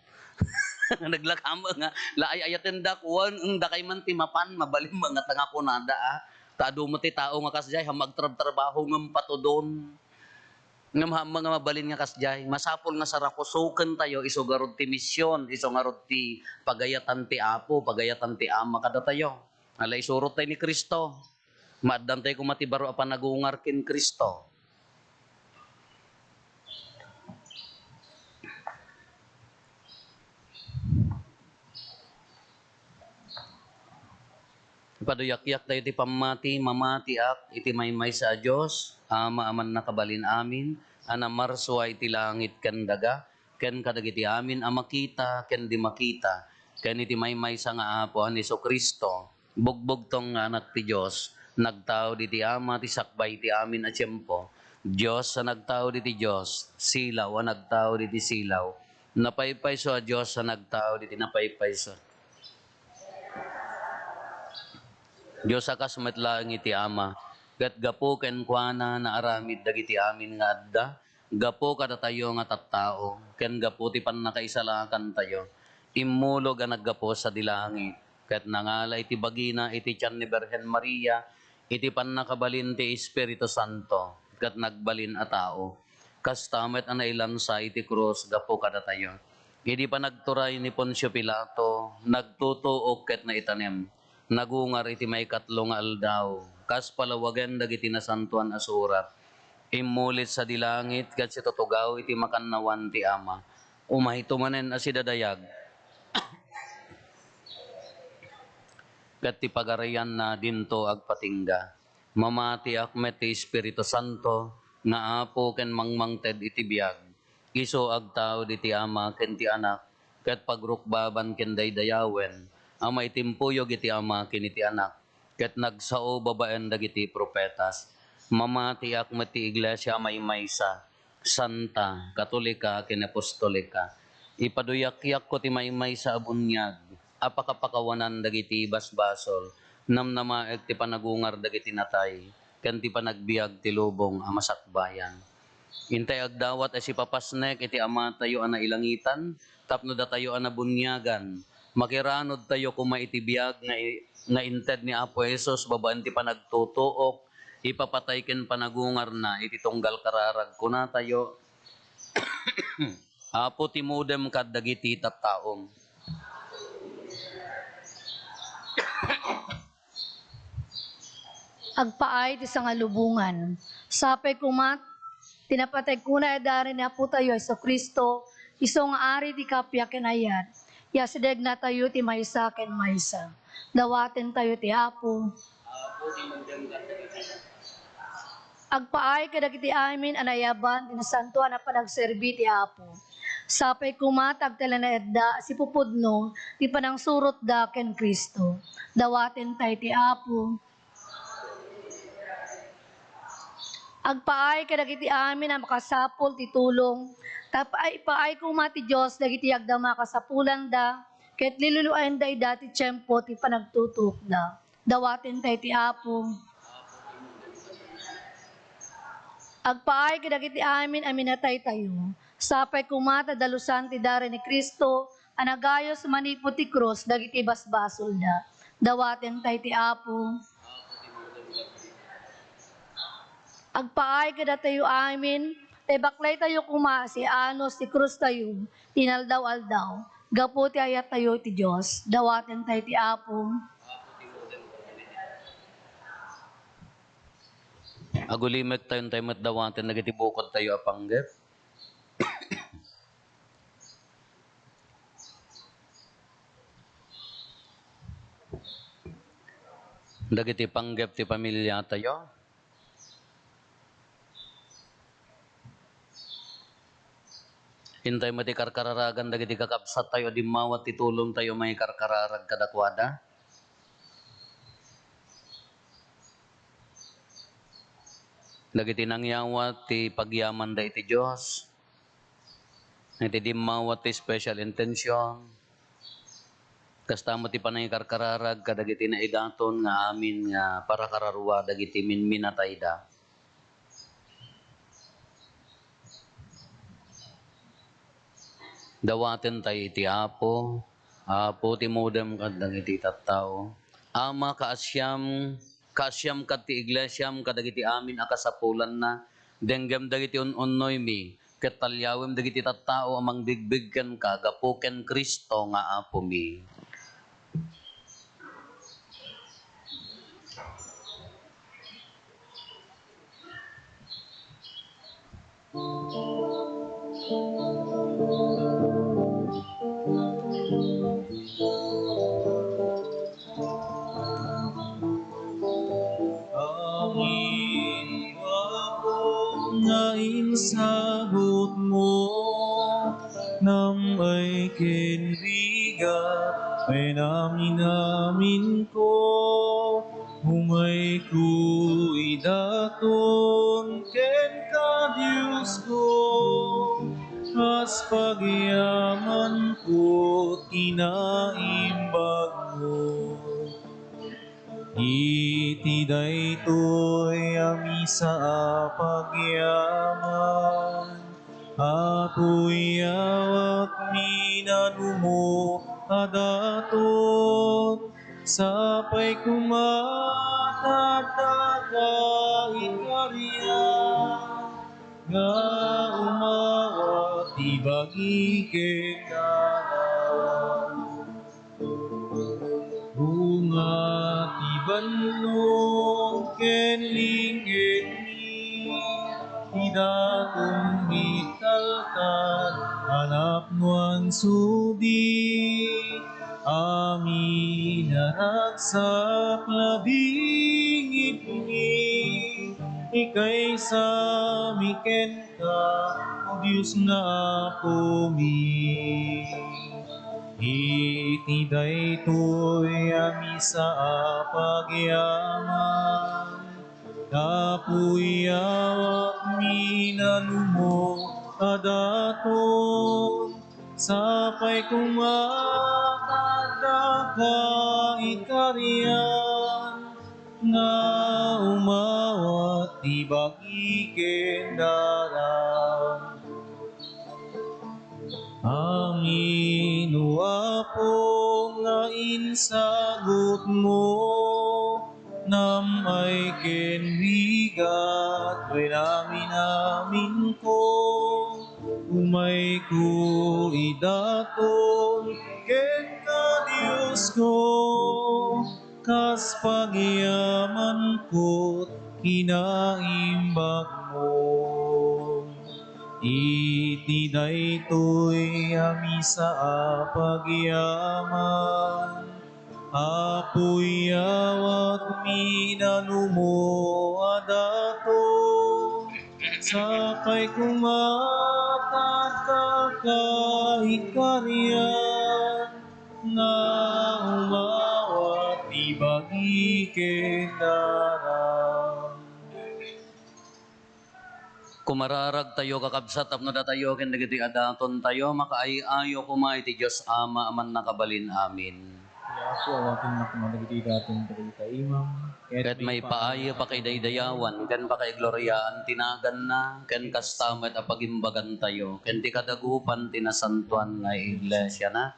Naglakam nga, la, ay-ayatendak, wen, eng, dakay man ti mapan, mabalin nga ta nga kunada, ah. Ta adu met ti tao nga kasdiay, ha, magtrabtrabaho ngem patudon. Ngem ha, nga mabalin nga kasdiay, masapul nga sarakusokentayo isu ngarud ti mision, isu ngarud ti pagayatan ti Apo, pagayatan ti Ama kadatayo. Ala, isurot tayo ni Cristo. Maaddan tayo koma ti baro a panagungar ken Cristo. Ipaduyakyak tayo ti pammati. Mamatiak iti maymaysa a Dios, Ama a mannakabalin amin, a namarsua iti langit ken daga, ken kadagiti amin a makita ken di makita, ken iti maymaysa nga Apo a ni Jesu-Cristo, bugbugtong nga Anak ti Dios, nagtaud iti Ama ti sakbay iti amin a tiempo, Dios a nagtaud iti Dios, silaw a nagtaud iti silaw, napaypayso a Dios a nagtaud iti napaypayso. Dios a kas met laeng iti Ama, ket gapu kenkuana naaramid dagiti amin nga adda, gapu kadatayo nga tattao, ken gapu ti pannakaisalakantayo, immulog a naggapu sadi langit, ket nangala iti bagina iti tian ni Birhen Maria, iti pannakabalin ti Espiritu Santo, ket nagbalin a tao. Kasta met a nailansa iti krus gapu kadatayo. Idi panagturay ni Poncio Pilato, nagtutuok ket naitanem. Nagungar iti maikatlo nga aldaw, kas palawagen dagiti Nasantoan a Surat. Immulit sadi langit ket situtugaw iti makannawan ti Ama. Umayto manen a sidadayag, ket ti pagarianna dinto agpatingga. Mamatiak met ti Espiritu Santo nga Apo ken mangmangted iti biag. Isu agtaud iti Ama ken ti Anak, ket pagrukbaban ken daydayawen a maitimpuyog iti Ama ken iti Anak, ket nagsao babaen dagiti profetas. Mamatiak met ti Iglesia a maymaysa, santa, katolika, ken apostolika. Ipaduyakyakko ti maymaysa a buniag a pakapakawanan dagiti basbasol, namnamaek ti panagungar dagiti natay, ken ti panagbiag ti lubong a masakbayan. Intay agdawat a sipapasnek iti Amatayo a nailangitan tapno datayo a nabuniagan, makiranodtayo koma iti biag nga i-, nga inted ni Apo Jesus babaen ti panagtutuok, ipapatay ken panagungarna iti tunggal kararag. Kunatayo, Apo, timudem kadagiti tattaom. Agpaay ti sangalubongan. Sapay koma ti napateg kuna idare ni Apotayo Jesu-Cristo, isu nga Ari ti kappia ken ayat. Yasidegnatayo ti maysa ken maysa. Dawatentayo ti Apo. Agpaay kadagiti amin a naiyaban ti nasantoan a panagserbi ti Apo. Sapay koma ta agtalinaedda a sipupudno ti panangsurotda ken Cristo. Dawatentayo ti Apo. Agpaay kadagiti amin a makasapul ti tulong, ta paay, paay koma ti Dios dagiti agdama kasapulanda, ket liluluaenda ida ti tiempo ti panagtutuokda. Dawatentayo ti Apo. Agpaay kadagiti amin a minataytayo, sapay koma ta dalusan ti dare ni Cristo a nagayus manipud ti krus dagiti basbasolda. Dawatentayo ti Apo. Agpaay kadatayo amin, ta ibaklaytayo koma ti anus ti krustayo, ti inaldaw-aldaw, gapu ti ayattayo iti Dios. Dawatentayo ti Apo. Agulimektayo, intay met dawaten dagiti bukodtayo a panggep. Dagiti panggep ti pamiliatayo. Intay met ti karkararagan dagiti kakabsattayo a dimmawat ti tulongtayo maikarkararag kadakuada. Dagiti nangyawat ti pagyamanda iti Dios, iti dimmawat ti special intention, kasta met ti panangikarkararag kadagiti naidaton nga amin nga parakararua dagiti minminatayda. Dawatentayo iti Apo. Apo, timudem kadagiti tattao. Ama, kaasiam, kaasiam kad ti iglesiam kadagiti amin a kasapulanna. Denggem dagiti un-unnoymi, ket talyawem dagiti tattao a mangbigbig kenka gapu ken Cristo nga Apomi. Amin, Apo, nga insagutmo, nam-ay ken rigat, ay naminaminko, umayko idaton kenka, Diosko, kas pagyamanko, kinaimbagmo. Iti daytoy a misa a pagyaman, Apo, iyawatmi nanumo a daton, sapay koma ta addaka ikarian, nga umawat ti bagi ken daram. Bunga ti bannog ken linggetmi, ti datonmi taltal a napnoan sudi. Amin a ragsak, labingitmi, ikaysami ken ka, O Dios nga Apomi. Iti daytoy a misa a pagyaman, Apo, iyawatmi nanumo a daton, sapay koma ta addaka ikarian, nga umawat ti bagi ken daram. Amin, O Apo, nga insagutmo, nam-ay ken rigat, wen amin-aminko, umayko idaton kenka, Diosko, kas pagyamanko, kinaimbagmo. Iti daytoy a misa a pagyaman, Apo, iyawatmi nanumo a daton, sapay koma ta addaka ikarian, nga umawat ti bagi ken daram. Kumararagtayo, kakabsat, tapno datayo ken dagiti adatontayo makaay-ayo koma iti Dios Ama a Mannakabalin. Amin. Ni Apo, awatennak koma dagiti daton kadagita imam, ket maipaay a pakaidaydayawan ken pakaigloriaan ti naganna, ken kasta met a pagimbagantayo ken ti kadagupan ti nasantoan nga iglesiana.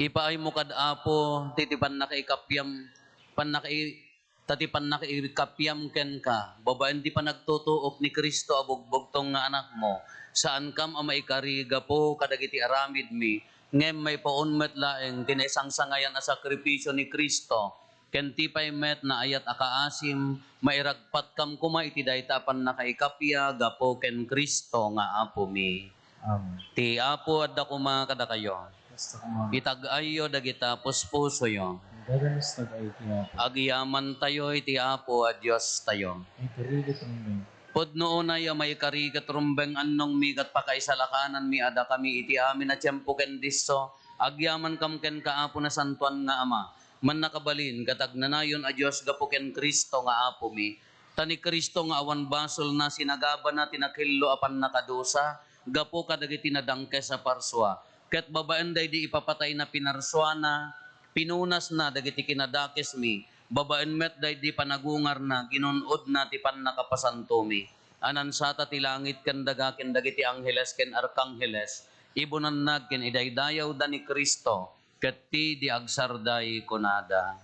Ipaaymo kad Apo ti, ti pannakaikapiam, pannakai-, Ta ti pannakaikapiam kenka, babaen ti panagtutuok ni Cristo a bugbugtong nga Anakmo, saankam a maikari gapu kadagiti aramidmi, ngem maipaon met laeng ti naisangsangayan a sakrifisio ni Cristo, ken ti pay met naayat a kaasim, mairagpatkam koma iti dayta a pannakaikapia gapu ken Cristo nga Apomi. Amen. Ti Apo adda koma kadakayo. Kasta koma. Itag-ayyo dagita puspusoyo. Dadanes tag-ay ti Apo. Agyamantayo iti Apo a Diostayo. Maikari ket rumbeng. Pudno unay a maikari ket rumbeng, annongmi ket pakaisalakananmi a dakami iti amin a tiempo ken disso, agyamankam kenka, Apo, Nasantoan nga Ama, mannakabalin ket agnanayon a Dios gapu ken Cristo nga Apomi. Ta ni Cristo nga awan basolna, sinagabana ti nakillo a pannakadusa gapu kadagiti nadangkes a parsua. Ket babaen daydi ipapatayna pinarsuana, pinunasna dagiti kinadakesmi, babaen met daydi panagungarna, ginun-odna ti pannakapasantomi. A nansata ti langit ken daga ken dagiti angheles ken arkangheles, ibunannag ken idaydayawda ni Cristo, ket ti di agsarday kunada.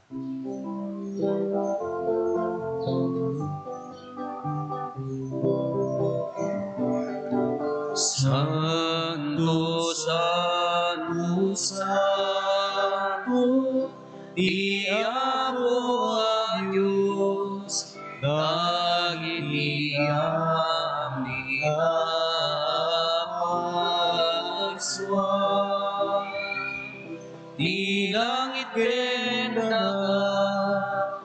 Santo, santo, santo, ti Apo a Dios, dagiti amin a parsua. Ti langit ken daga,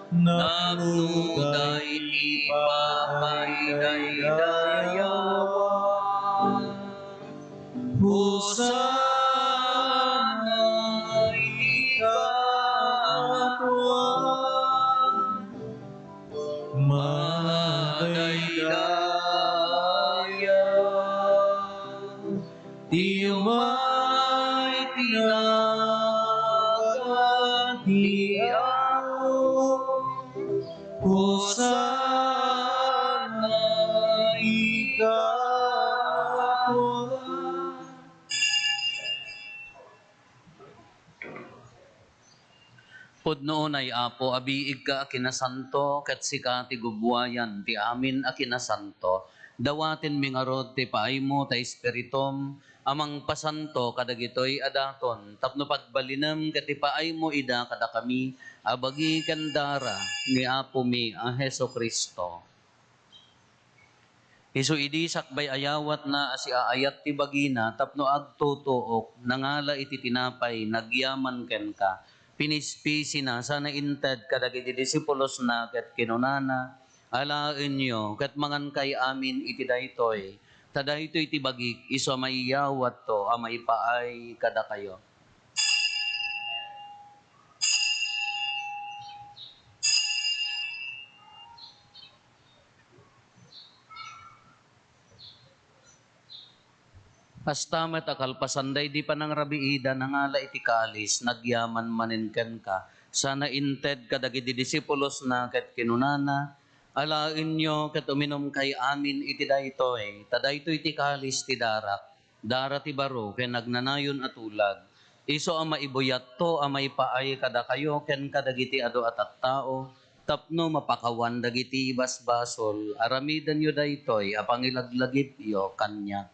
nagtuday ti pakaidaydayawan. Hosanna iti kaatoan. Madaydayaw ti umay ti nagan ti Apo. Hosanna iti kaatoan. Pudno unay, Apo, a biigka a kinasanto, ket sika ti gubbuayan ti amin a kinasanto. Dawatenmi ngarud ti paaymo ta Espiritum a mangpasanto kadagitoy a daton tapno pagbalinem ket ipaaymo ida kadakami a bagi ken dara ni Apomi a Jesu-Cristo. Isu idi sakbay a yawatna a siaayat ti bagina tapno agtutuok, nangala iti tinapay, nagyaman kenka, pinispisina, sana inted kadagiti disipulosna ket kinunana, "Alaenyo ket mangankay amin iti daytoy, ta daytoy ti bagik, isu a maiyawatto a maipaay kadakayo." Kasta met a kalpasan daydi panangrabiida, nangala iti kalis, nagyaman manen kenka, sana inted kadagiti disipulosna ket kinunana, "Alaenyo ket uminumkay amin iti daytoy, ta daytoy ti kalis ti darak, dara ti baro ken agnanayon a tulag. Isu a maibuyatto a maipaay kadakayo ken kadagiti adu a tattao, tapno mapakawan dagiti basbasol. Aramidenyo daytoy a pangilaglagipyo kaniak."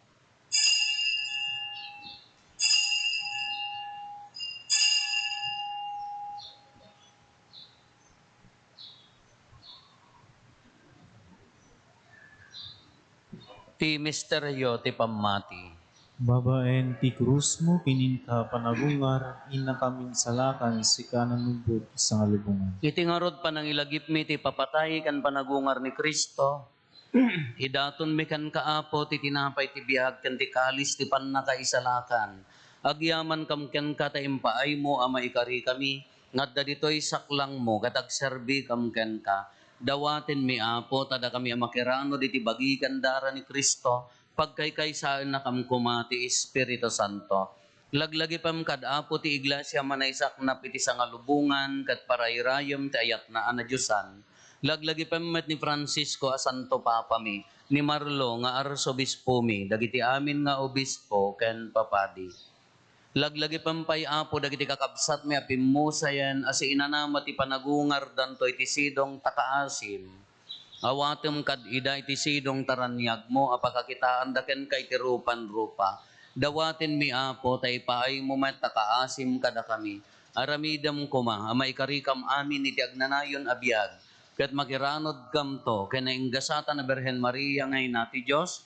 Ti misterio ti pammati. Babaen ti krusmo ken inka panagungar, innakam insalakan, sika nanubbot ti sangalubongan. Iti ngarud panangilagipmi ti papatay ken panagungar ni Cristo, idatonmi kenka, Apo, ti tinapay ti biag ken ti kalis ti pannakaisalakan. Agyamankam kenka ta impaaymo a maikarikami nga adda ditoy saklangmo ket agserbikam kenka. Dawatenmi, Apo, ta dakami a makiranud iti bagi ken dara ni Cristo, pagkaykaysaennakam koma ti Espiritu Santo. Laglagipem kad Apo ti Iglesia a manaysaknap iti sangalubongan ket parayrayem ti ayatna a nadiosan. Laglagipem met ni Francisco a Santo Papami, ni Marlo nga Arsobispomi, dagiti amin nga obispo ken papadi. Laglagipem pay, Apo, dagiti kakabsatmi a pimmusayen a siinanama ti panagungardanto iti sidong ta kaasim. Awatem kad ida iti sidong ta raniagmo a pakakitaanda kenka iti rupan-rupa. Dawatenmi, Apo, ta ipaaymo met ta kaasim kadakami. Aramidem koma a maikarikam amin iti agnanayon a biag, ket makiranudkamto ken nainggasatan a Birhen Maria nga ina ti Dios,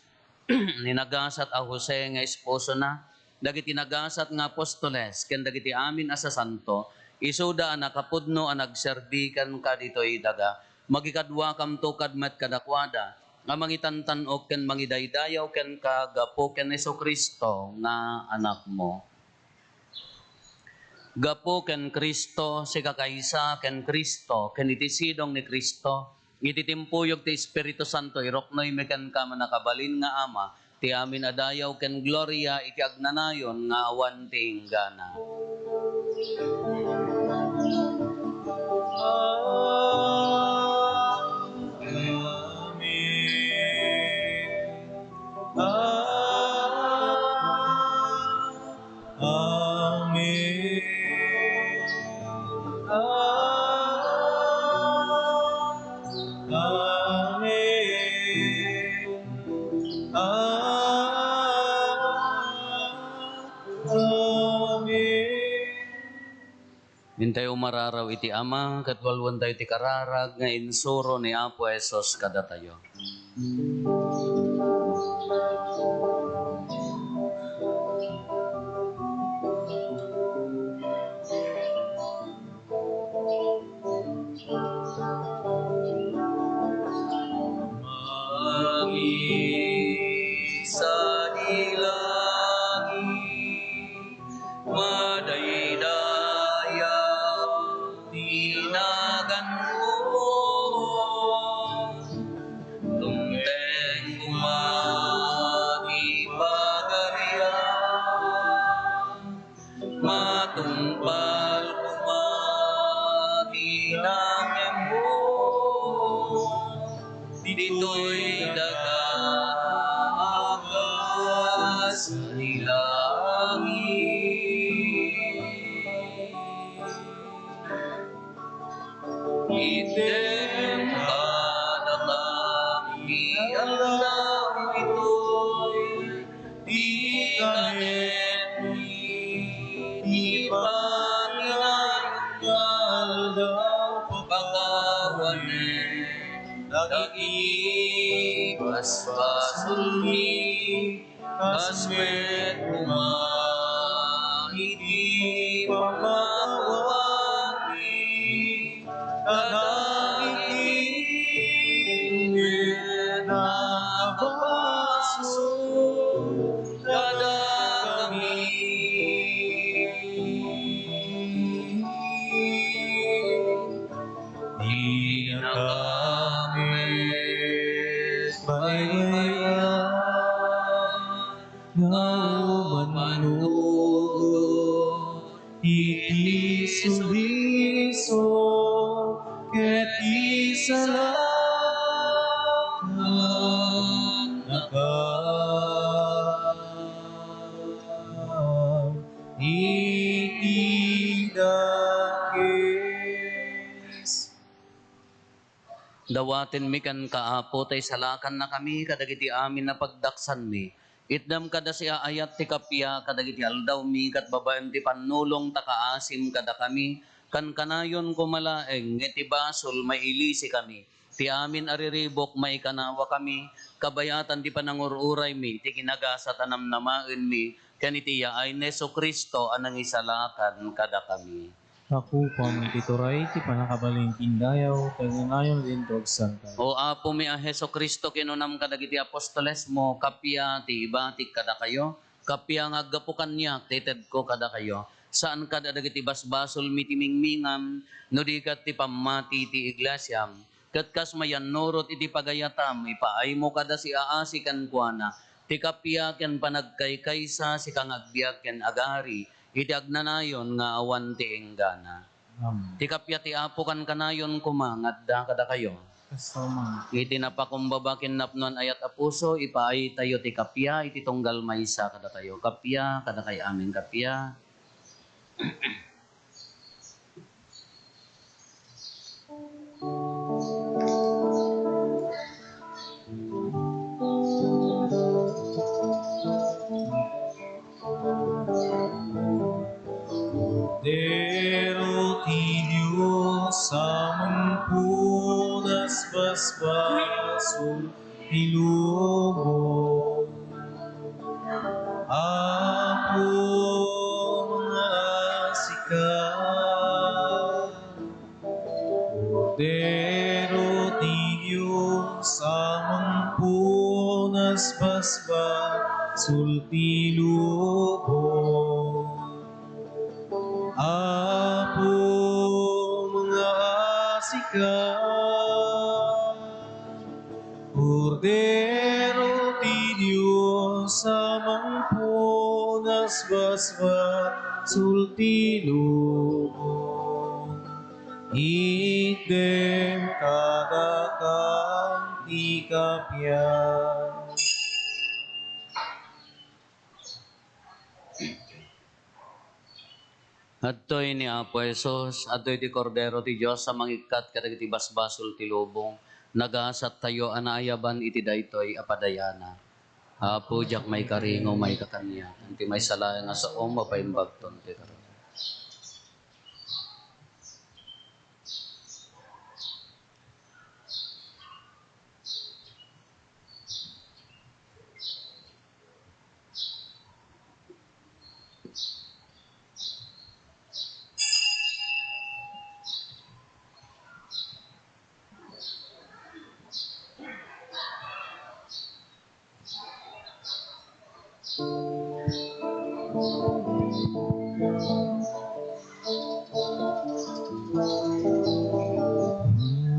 ni nagasat a Jose nga esposona, dagiti nagasat nga apostoles, ken dagiti amin a sasanto, isuda a nakapudno a nagserbi kenka ditoy daga. Makikaduakamto kad met kadakuada, a mangitantan-ok ken mangidaydayaw kenka gapu ken Jesu-Cristo nga Anakmo. Gapu ken Cristo, sikakaysa ken Cristo, ken iti sidong ni Cristo, iti timpuyog ti Espiritu Santo, iruknoymi kenka, mannakabalin nga Ama, ti amin a dayaw ken gloria iti agnanayon nga awan ti inggana. Amen. Amen. Amen. Amen. Intayo mararaw iti Ama, ket walwentayo ti kararag nga insuro ni Apo Jesus kadatayo. Magisadi langit, madaydayaw ti naganmo. Dumteng koma ti pagarian, matungpal koma ti naganmo. Ditoy daga a kas ni langit. Itdem kadakami ti aldaw itoy ti kanetmi, ti panayon nga aldaw, pakawanem dagiti basbasolmi, kas met koma iti pammaawatmi kadagiti ket nakabasol kadakami. Dinakami baybay-an nga umannugot iti sulisog ket ti salakanakam iti dakes. Dawatenmi kenka, Apo, ta isalakannakami kadagiti amin a pagdaksanmi. Itdem kada siaayat ti kappia kadagiti aldawmi ket babaen ti pannulong ta kaasim kadakami. Kankanayon koma laeng nga iti basol mailisikami. Ti amin a riribuk maikanawakami, kabayatan ti panangur-uraymi, ti kinagasat a namnamaenmi, ken iti yaay ni Jesu-Cristo a nangisalakan kadakami. Sakupam iti turay ti pannakabalin ken dayaw, ket kanayon dinto agsangka. O Apomi a Jesu-Cristo, kinunam kadagiti apostolesmo, kappia ti ibatik kadakayo, kappia nga aggapu kaniak ti itedko kadakayo. Saan kad a dagiti basbasolmi ti mingmingam, no di ket ti pammati ti iglesiam. Ket kas mayannurot iti pagayatam, ipaaymo kada siaasi kenkuana ti kappia ken panagkaykaysa, sika nga agbiag ken agari iti agnanayon nga awan ti inggana. Amen. Ti kappia ti Apo kankanayon koma nga adda kadakayo. Iti napakumbaba ken napnoan ayat a puso, ipaaytayo ti kappia iti tunggal maysa kadatayo. Kappia, kadakay amin, kappia. Kordero ti Dios a mangpunas basbasol ti lubong. Apo, mangaasika. Kordero ti Dios a mangpunas basbasol ti lubong. Apo, mangaasika. Kordero ti Dios a mangpunas basbasol ti lubong. Itdem kadakam ti kappia. Adtoy ni Apo Jesus, adtoy ti Kordero ti Dios a mangikkat kadagiti basbasol ti lubong. Nagasattayo a naayaban iti daytoy a padayana. Apo, diak maikari nga umayka kaniak, ngem ti maysa laeng a saom, mapaimbagton ti karon.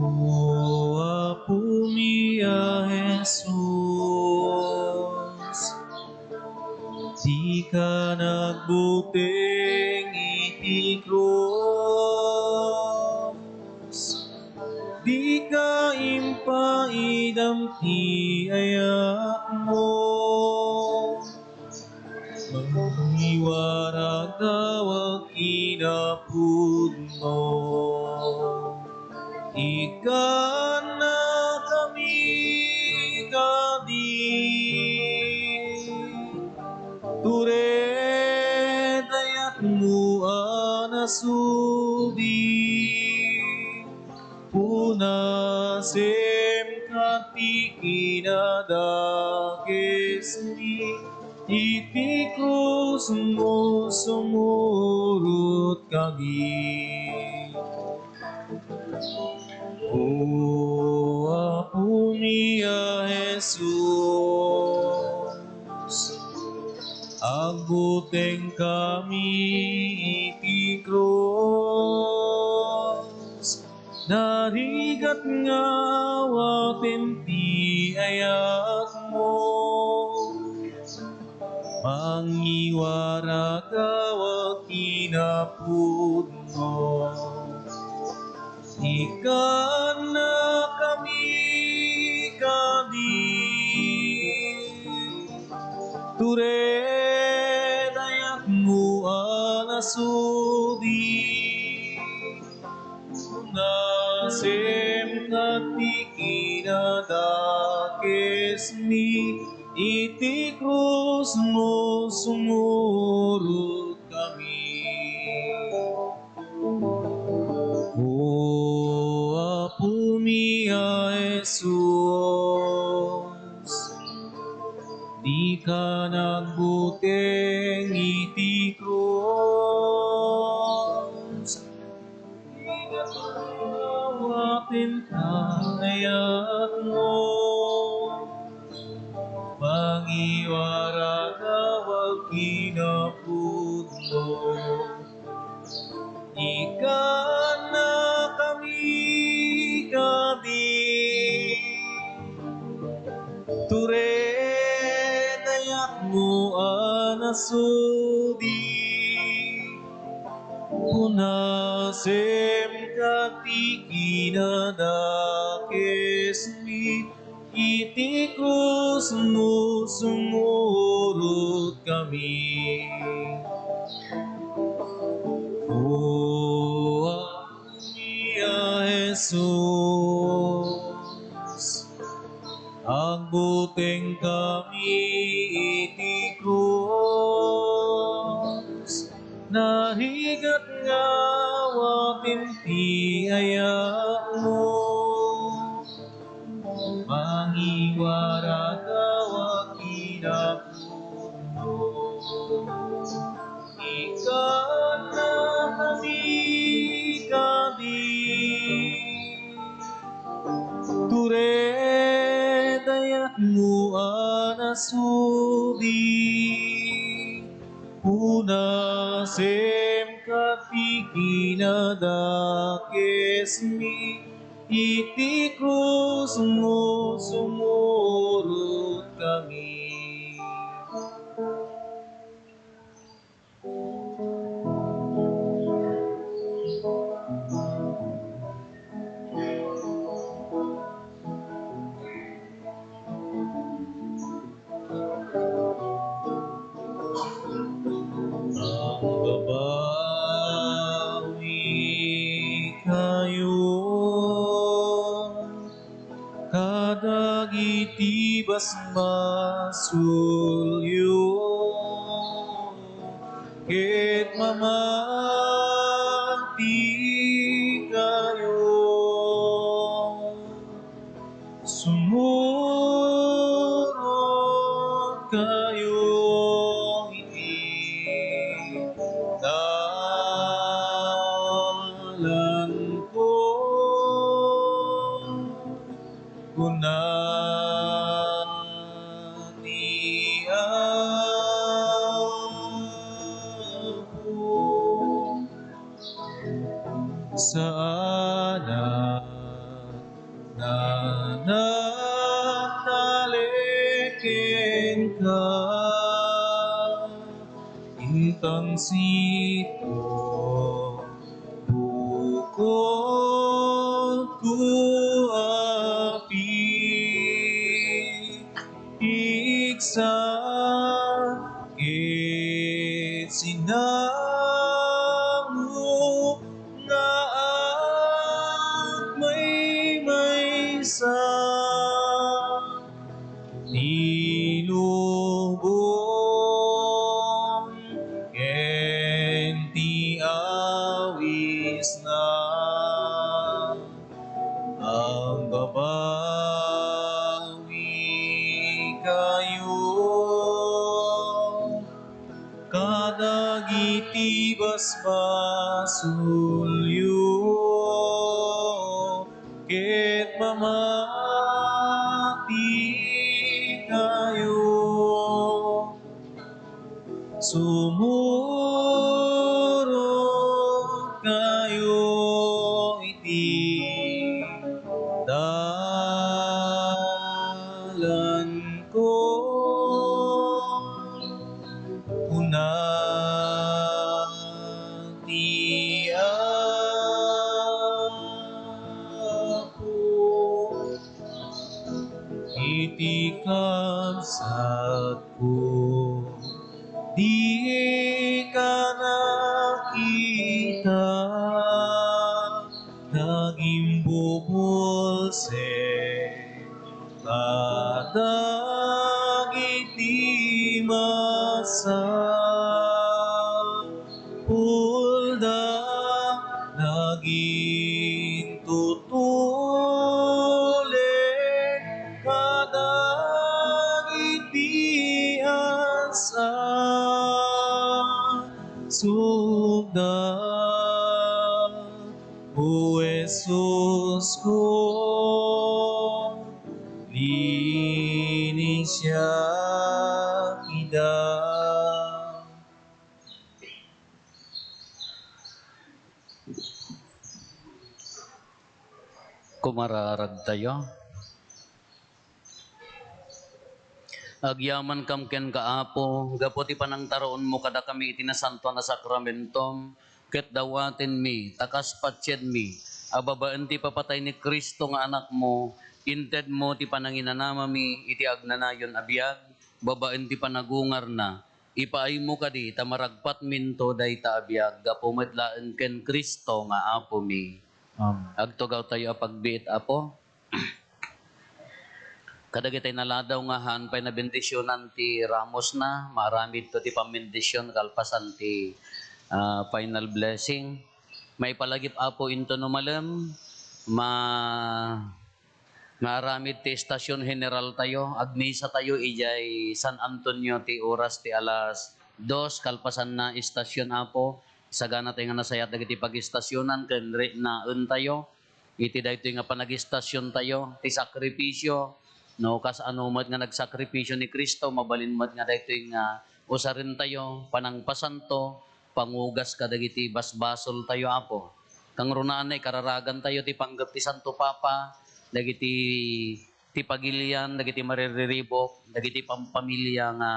O Apomi a Jesus, dika nagbuteng iti krus. Dika impaidam ti ayatmo. Mangiwaragawag kinapudno. Ikkannakami kadi. Tured ayatmo a nasudi. Punasem kadi kinadakesmi, iti krusmo sumurot kadi. O Apomi a Jesus, agbuteng kami iti krus. Narigat nga awaten ti ayatmo. Mangiwaragawag kinapudno. Ikkannakami kadi. Tured ayatmo a nasudi. Punasem kadi kinadakesmi, iti krusmo sumurot kami. O Apomi a Jesus, dika nagbuteng iti krus. Awaten ti ayatmo. Mangiwaragawag kinapudno. Ikkannakami kadi. Tured ayatmo a nasudi. Punasem kadi kinadakes Iti krusmo sumurotkami. O Apo a Jesus, agbutengkami iti krus. Narigat nga awaten ti ayatmo. Mangiwaratawa kinapudno. Ikannakami kadi. Tured ayatmo a nasudi. Punasem ket ikinadakesmi, iti krusmo sumurotkami. Agbabawi kayo kadagiti basbasolyo, ket mamati kayo. Sumurot kayo iti dalanko, kuna ni Apo. Saanak nga nagtalek kenka, intangsitko, bukodko, Apo, Igsa, ket sinango nga agmaymaysa ti lubong ken ti awisna. Agbabawi kayo kadagiti basbasolyo, ket mamati kayo. Sumurot kayo iti dalanko, kuna ti Apo. Iti kabsatko, dika nakita, nagimbubulsek kadagiti masa. Pulda nagintutulek kadagiti agsasukda. O Jesusko, linisiak ida. Kumararagtayo. Agyamankam kenka, Apo, gapu ti panangtaraonmo kadakami iti nasantoan a sakramentom, ket dawatenmi ta kas patienmi a babaen ti ipapatay ni Cristo nga Anakmo, Intedmo ti pananginanamami iti agnanayon a biag babaen ti panagungarna. Ipaaymo kadi ta maragpatminto dayta a biag gapu met laeng ken Cristo nga Apomi. Amen. Agtugawtayo a pagbiit, Apo. Kadagiti naladaw nga han pay nabendisionan ti ramosna, maaramidto ti pammendision kalpasan ti, ah, final blessing. Maipalagip, Apo, into no malem, ma-, maaramid ti estasion general tayo, agmisa tayo idiay San Antonio ti oras ti alas dos, kalpasanna estasion, Apo, sagana tayo nga nasayat dagiti pagestasionan ken re-, naen tayo. Iti daytoy nga panagestasion tayo, ti sakripisio, no, kas ano met nga nagsakripisio ni Cristo, mabalin met nga daytoy nga usaren tayo, panangpasanto, pangugas kadagiti basbasol tayo, Apo. Kangrunaan na ikararagan tayo ti panggep ti Santo Papa, dagiti ti pagilian, dagiti maririribok, dagiti pampamilya nga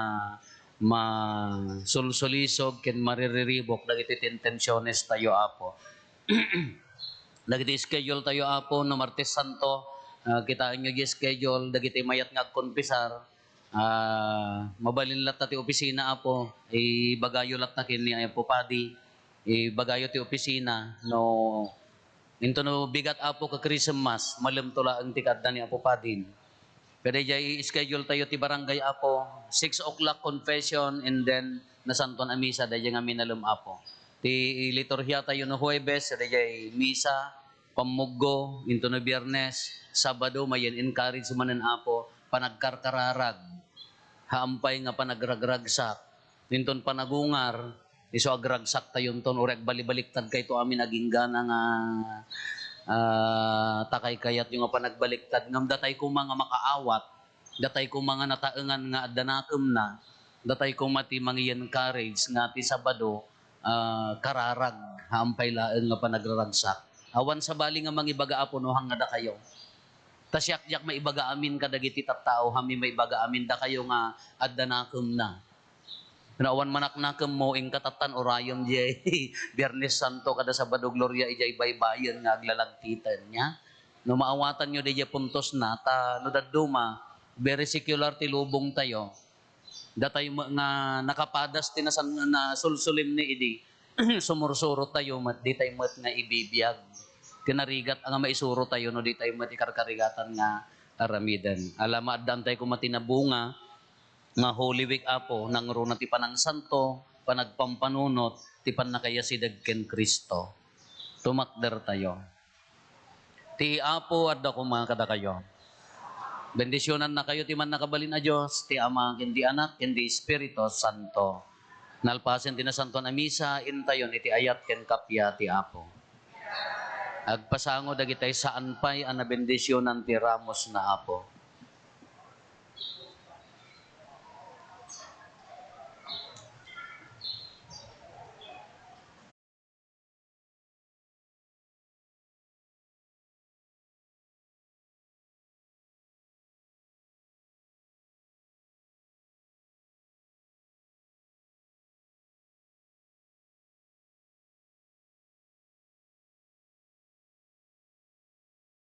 masulsulisog ken maririribok dagiti intensiones tayo, Apo. Dagiti schedule tayo, Apo, no Martes Santo, ah, kitaenyo ti schedule, dagiti mayat nga agkonfesar, ah, mabalin latta ti opisina, Apo, ibagayo latta ken ni Apo Padi, ibagayo ti opisina, no, into no bigat, Apo, ka Christmas, malemto laeng ti kaadda ni Apo Padin. Kada diay i-schedule tayo ti barangay, Apo, six o'clock confession, and then nasantuan a misa, daydiay nga minalem, Apo. Ti liturgia tayo no Huwebes, daydiay misa, pammuggo, into no Biyernes, Sabado, mayen encourage manen, Apo, panagkarkararag, haampay nga panagragragsak, inton panagungar, isu agragsak tayonton, uray agbalibaliktad kayto amin aginggana nga, ah, ta kaykayatyo nga panagbaliktad, ngem datay koma nga makaawat, datay koma nga nataengan nga adda nakemna, datay koma ti mangi-encourage nga ti Sabado, ah, kararag, haampay laeng nga panagraragsak. Awan sabali nga mangibaga, Apo, no, hangngada kayo. Ta siak diak maibaga amin kadagiti tattao, hami maibaga amin dakayo nga adda nakemna. No awan manaknakemmo, inka tattan urayem diay Biyernes Santo kada Sabado Gloria idiay baybayen nga aglalagtiten, nia? No maawatanyo diay puntosna, ta no dadduma, very secular ti lubong tayo. Datay met nga nakapadas ti nasan-, nasulsulimni idi, sumursurot tayo met, ditay met nga ibibiag. Ti narigat nga maisuro tayo no ditay met ikarkarigatan nga aramiden. Ala, maaddaan tayo koma ti nabunga nga Holy Week, Apo, nangruna ti panangsanto, panagpampanunot, ti pannakayasideg ken Cristo. Tumakder tayo. Ti Apo adda koma kadakayo. Bendisionannakayo ti Mannakabalin a Dios, ti Ama, ken ti Anak, ken ti Espiritu Santo. Nalpasen ti Nasantoan a Misa, intayon iti ayat ken kappia ti Apo. Agpasango dagitay saan pay a nabendisionan ti ramosna, Apo.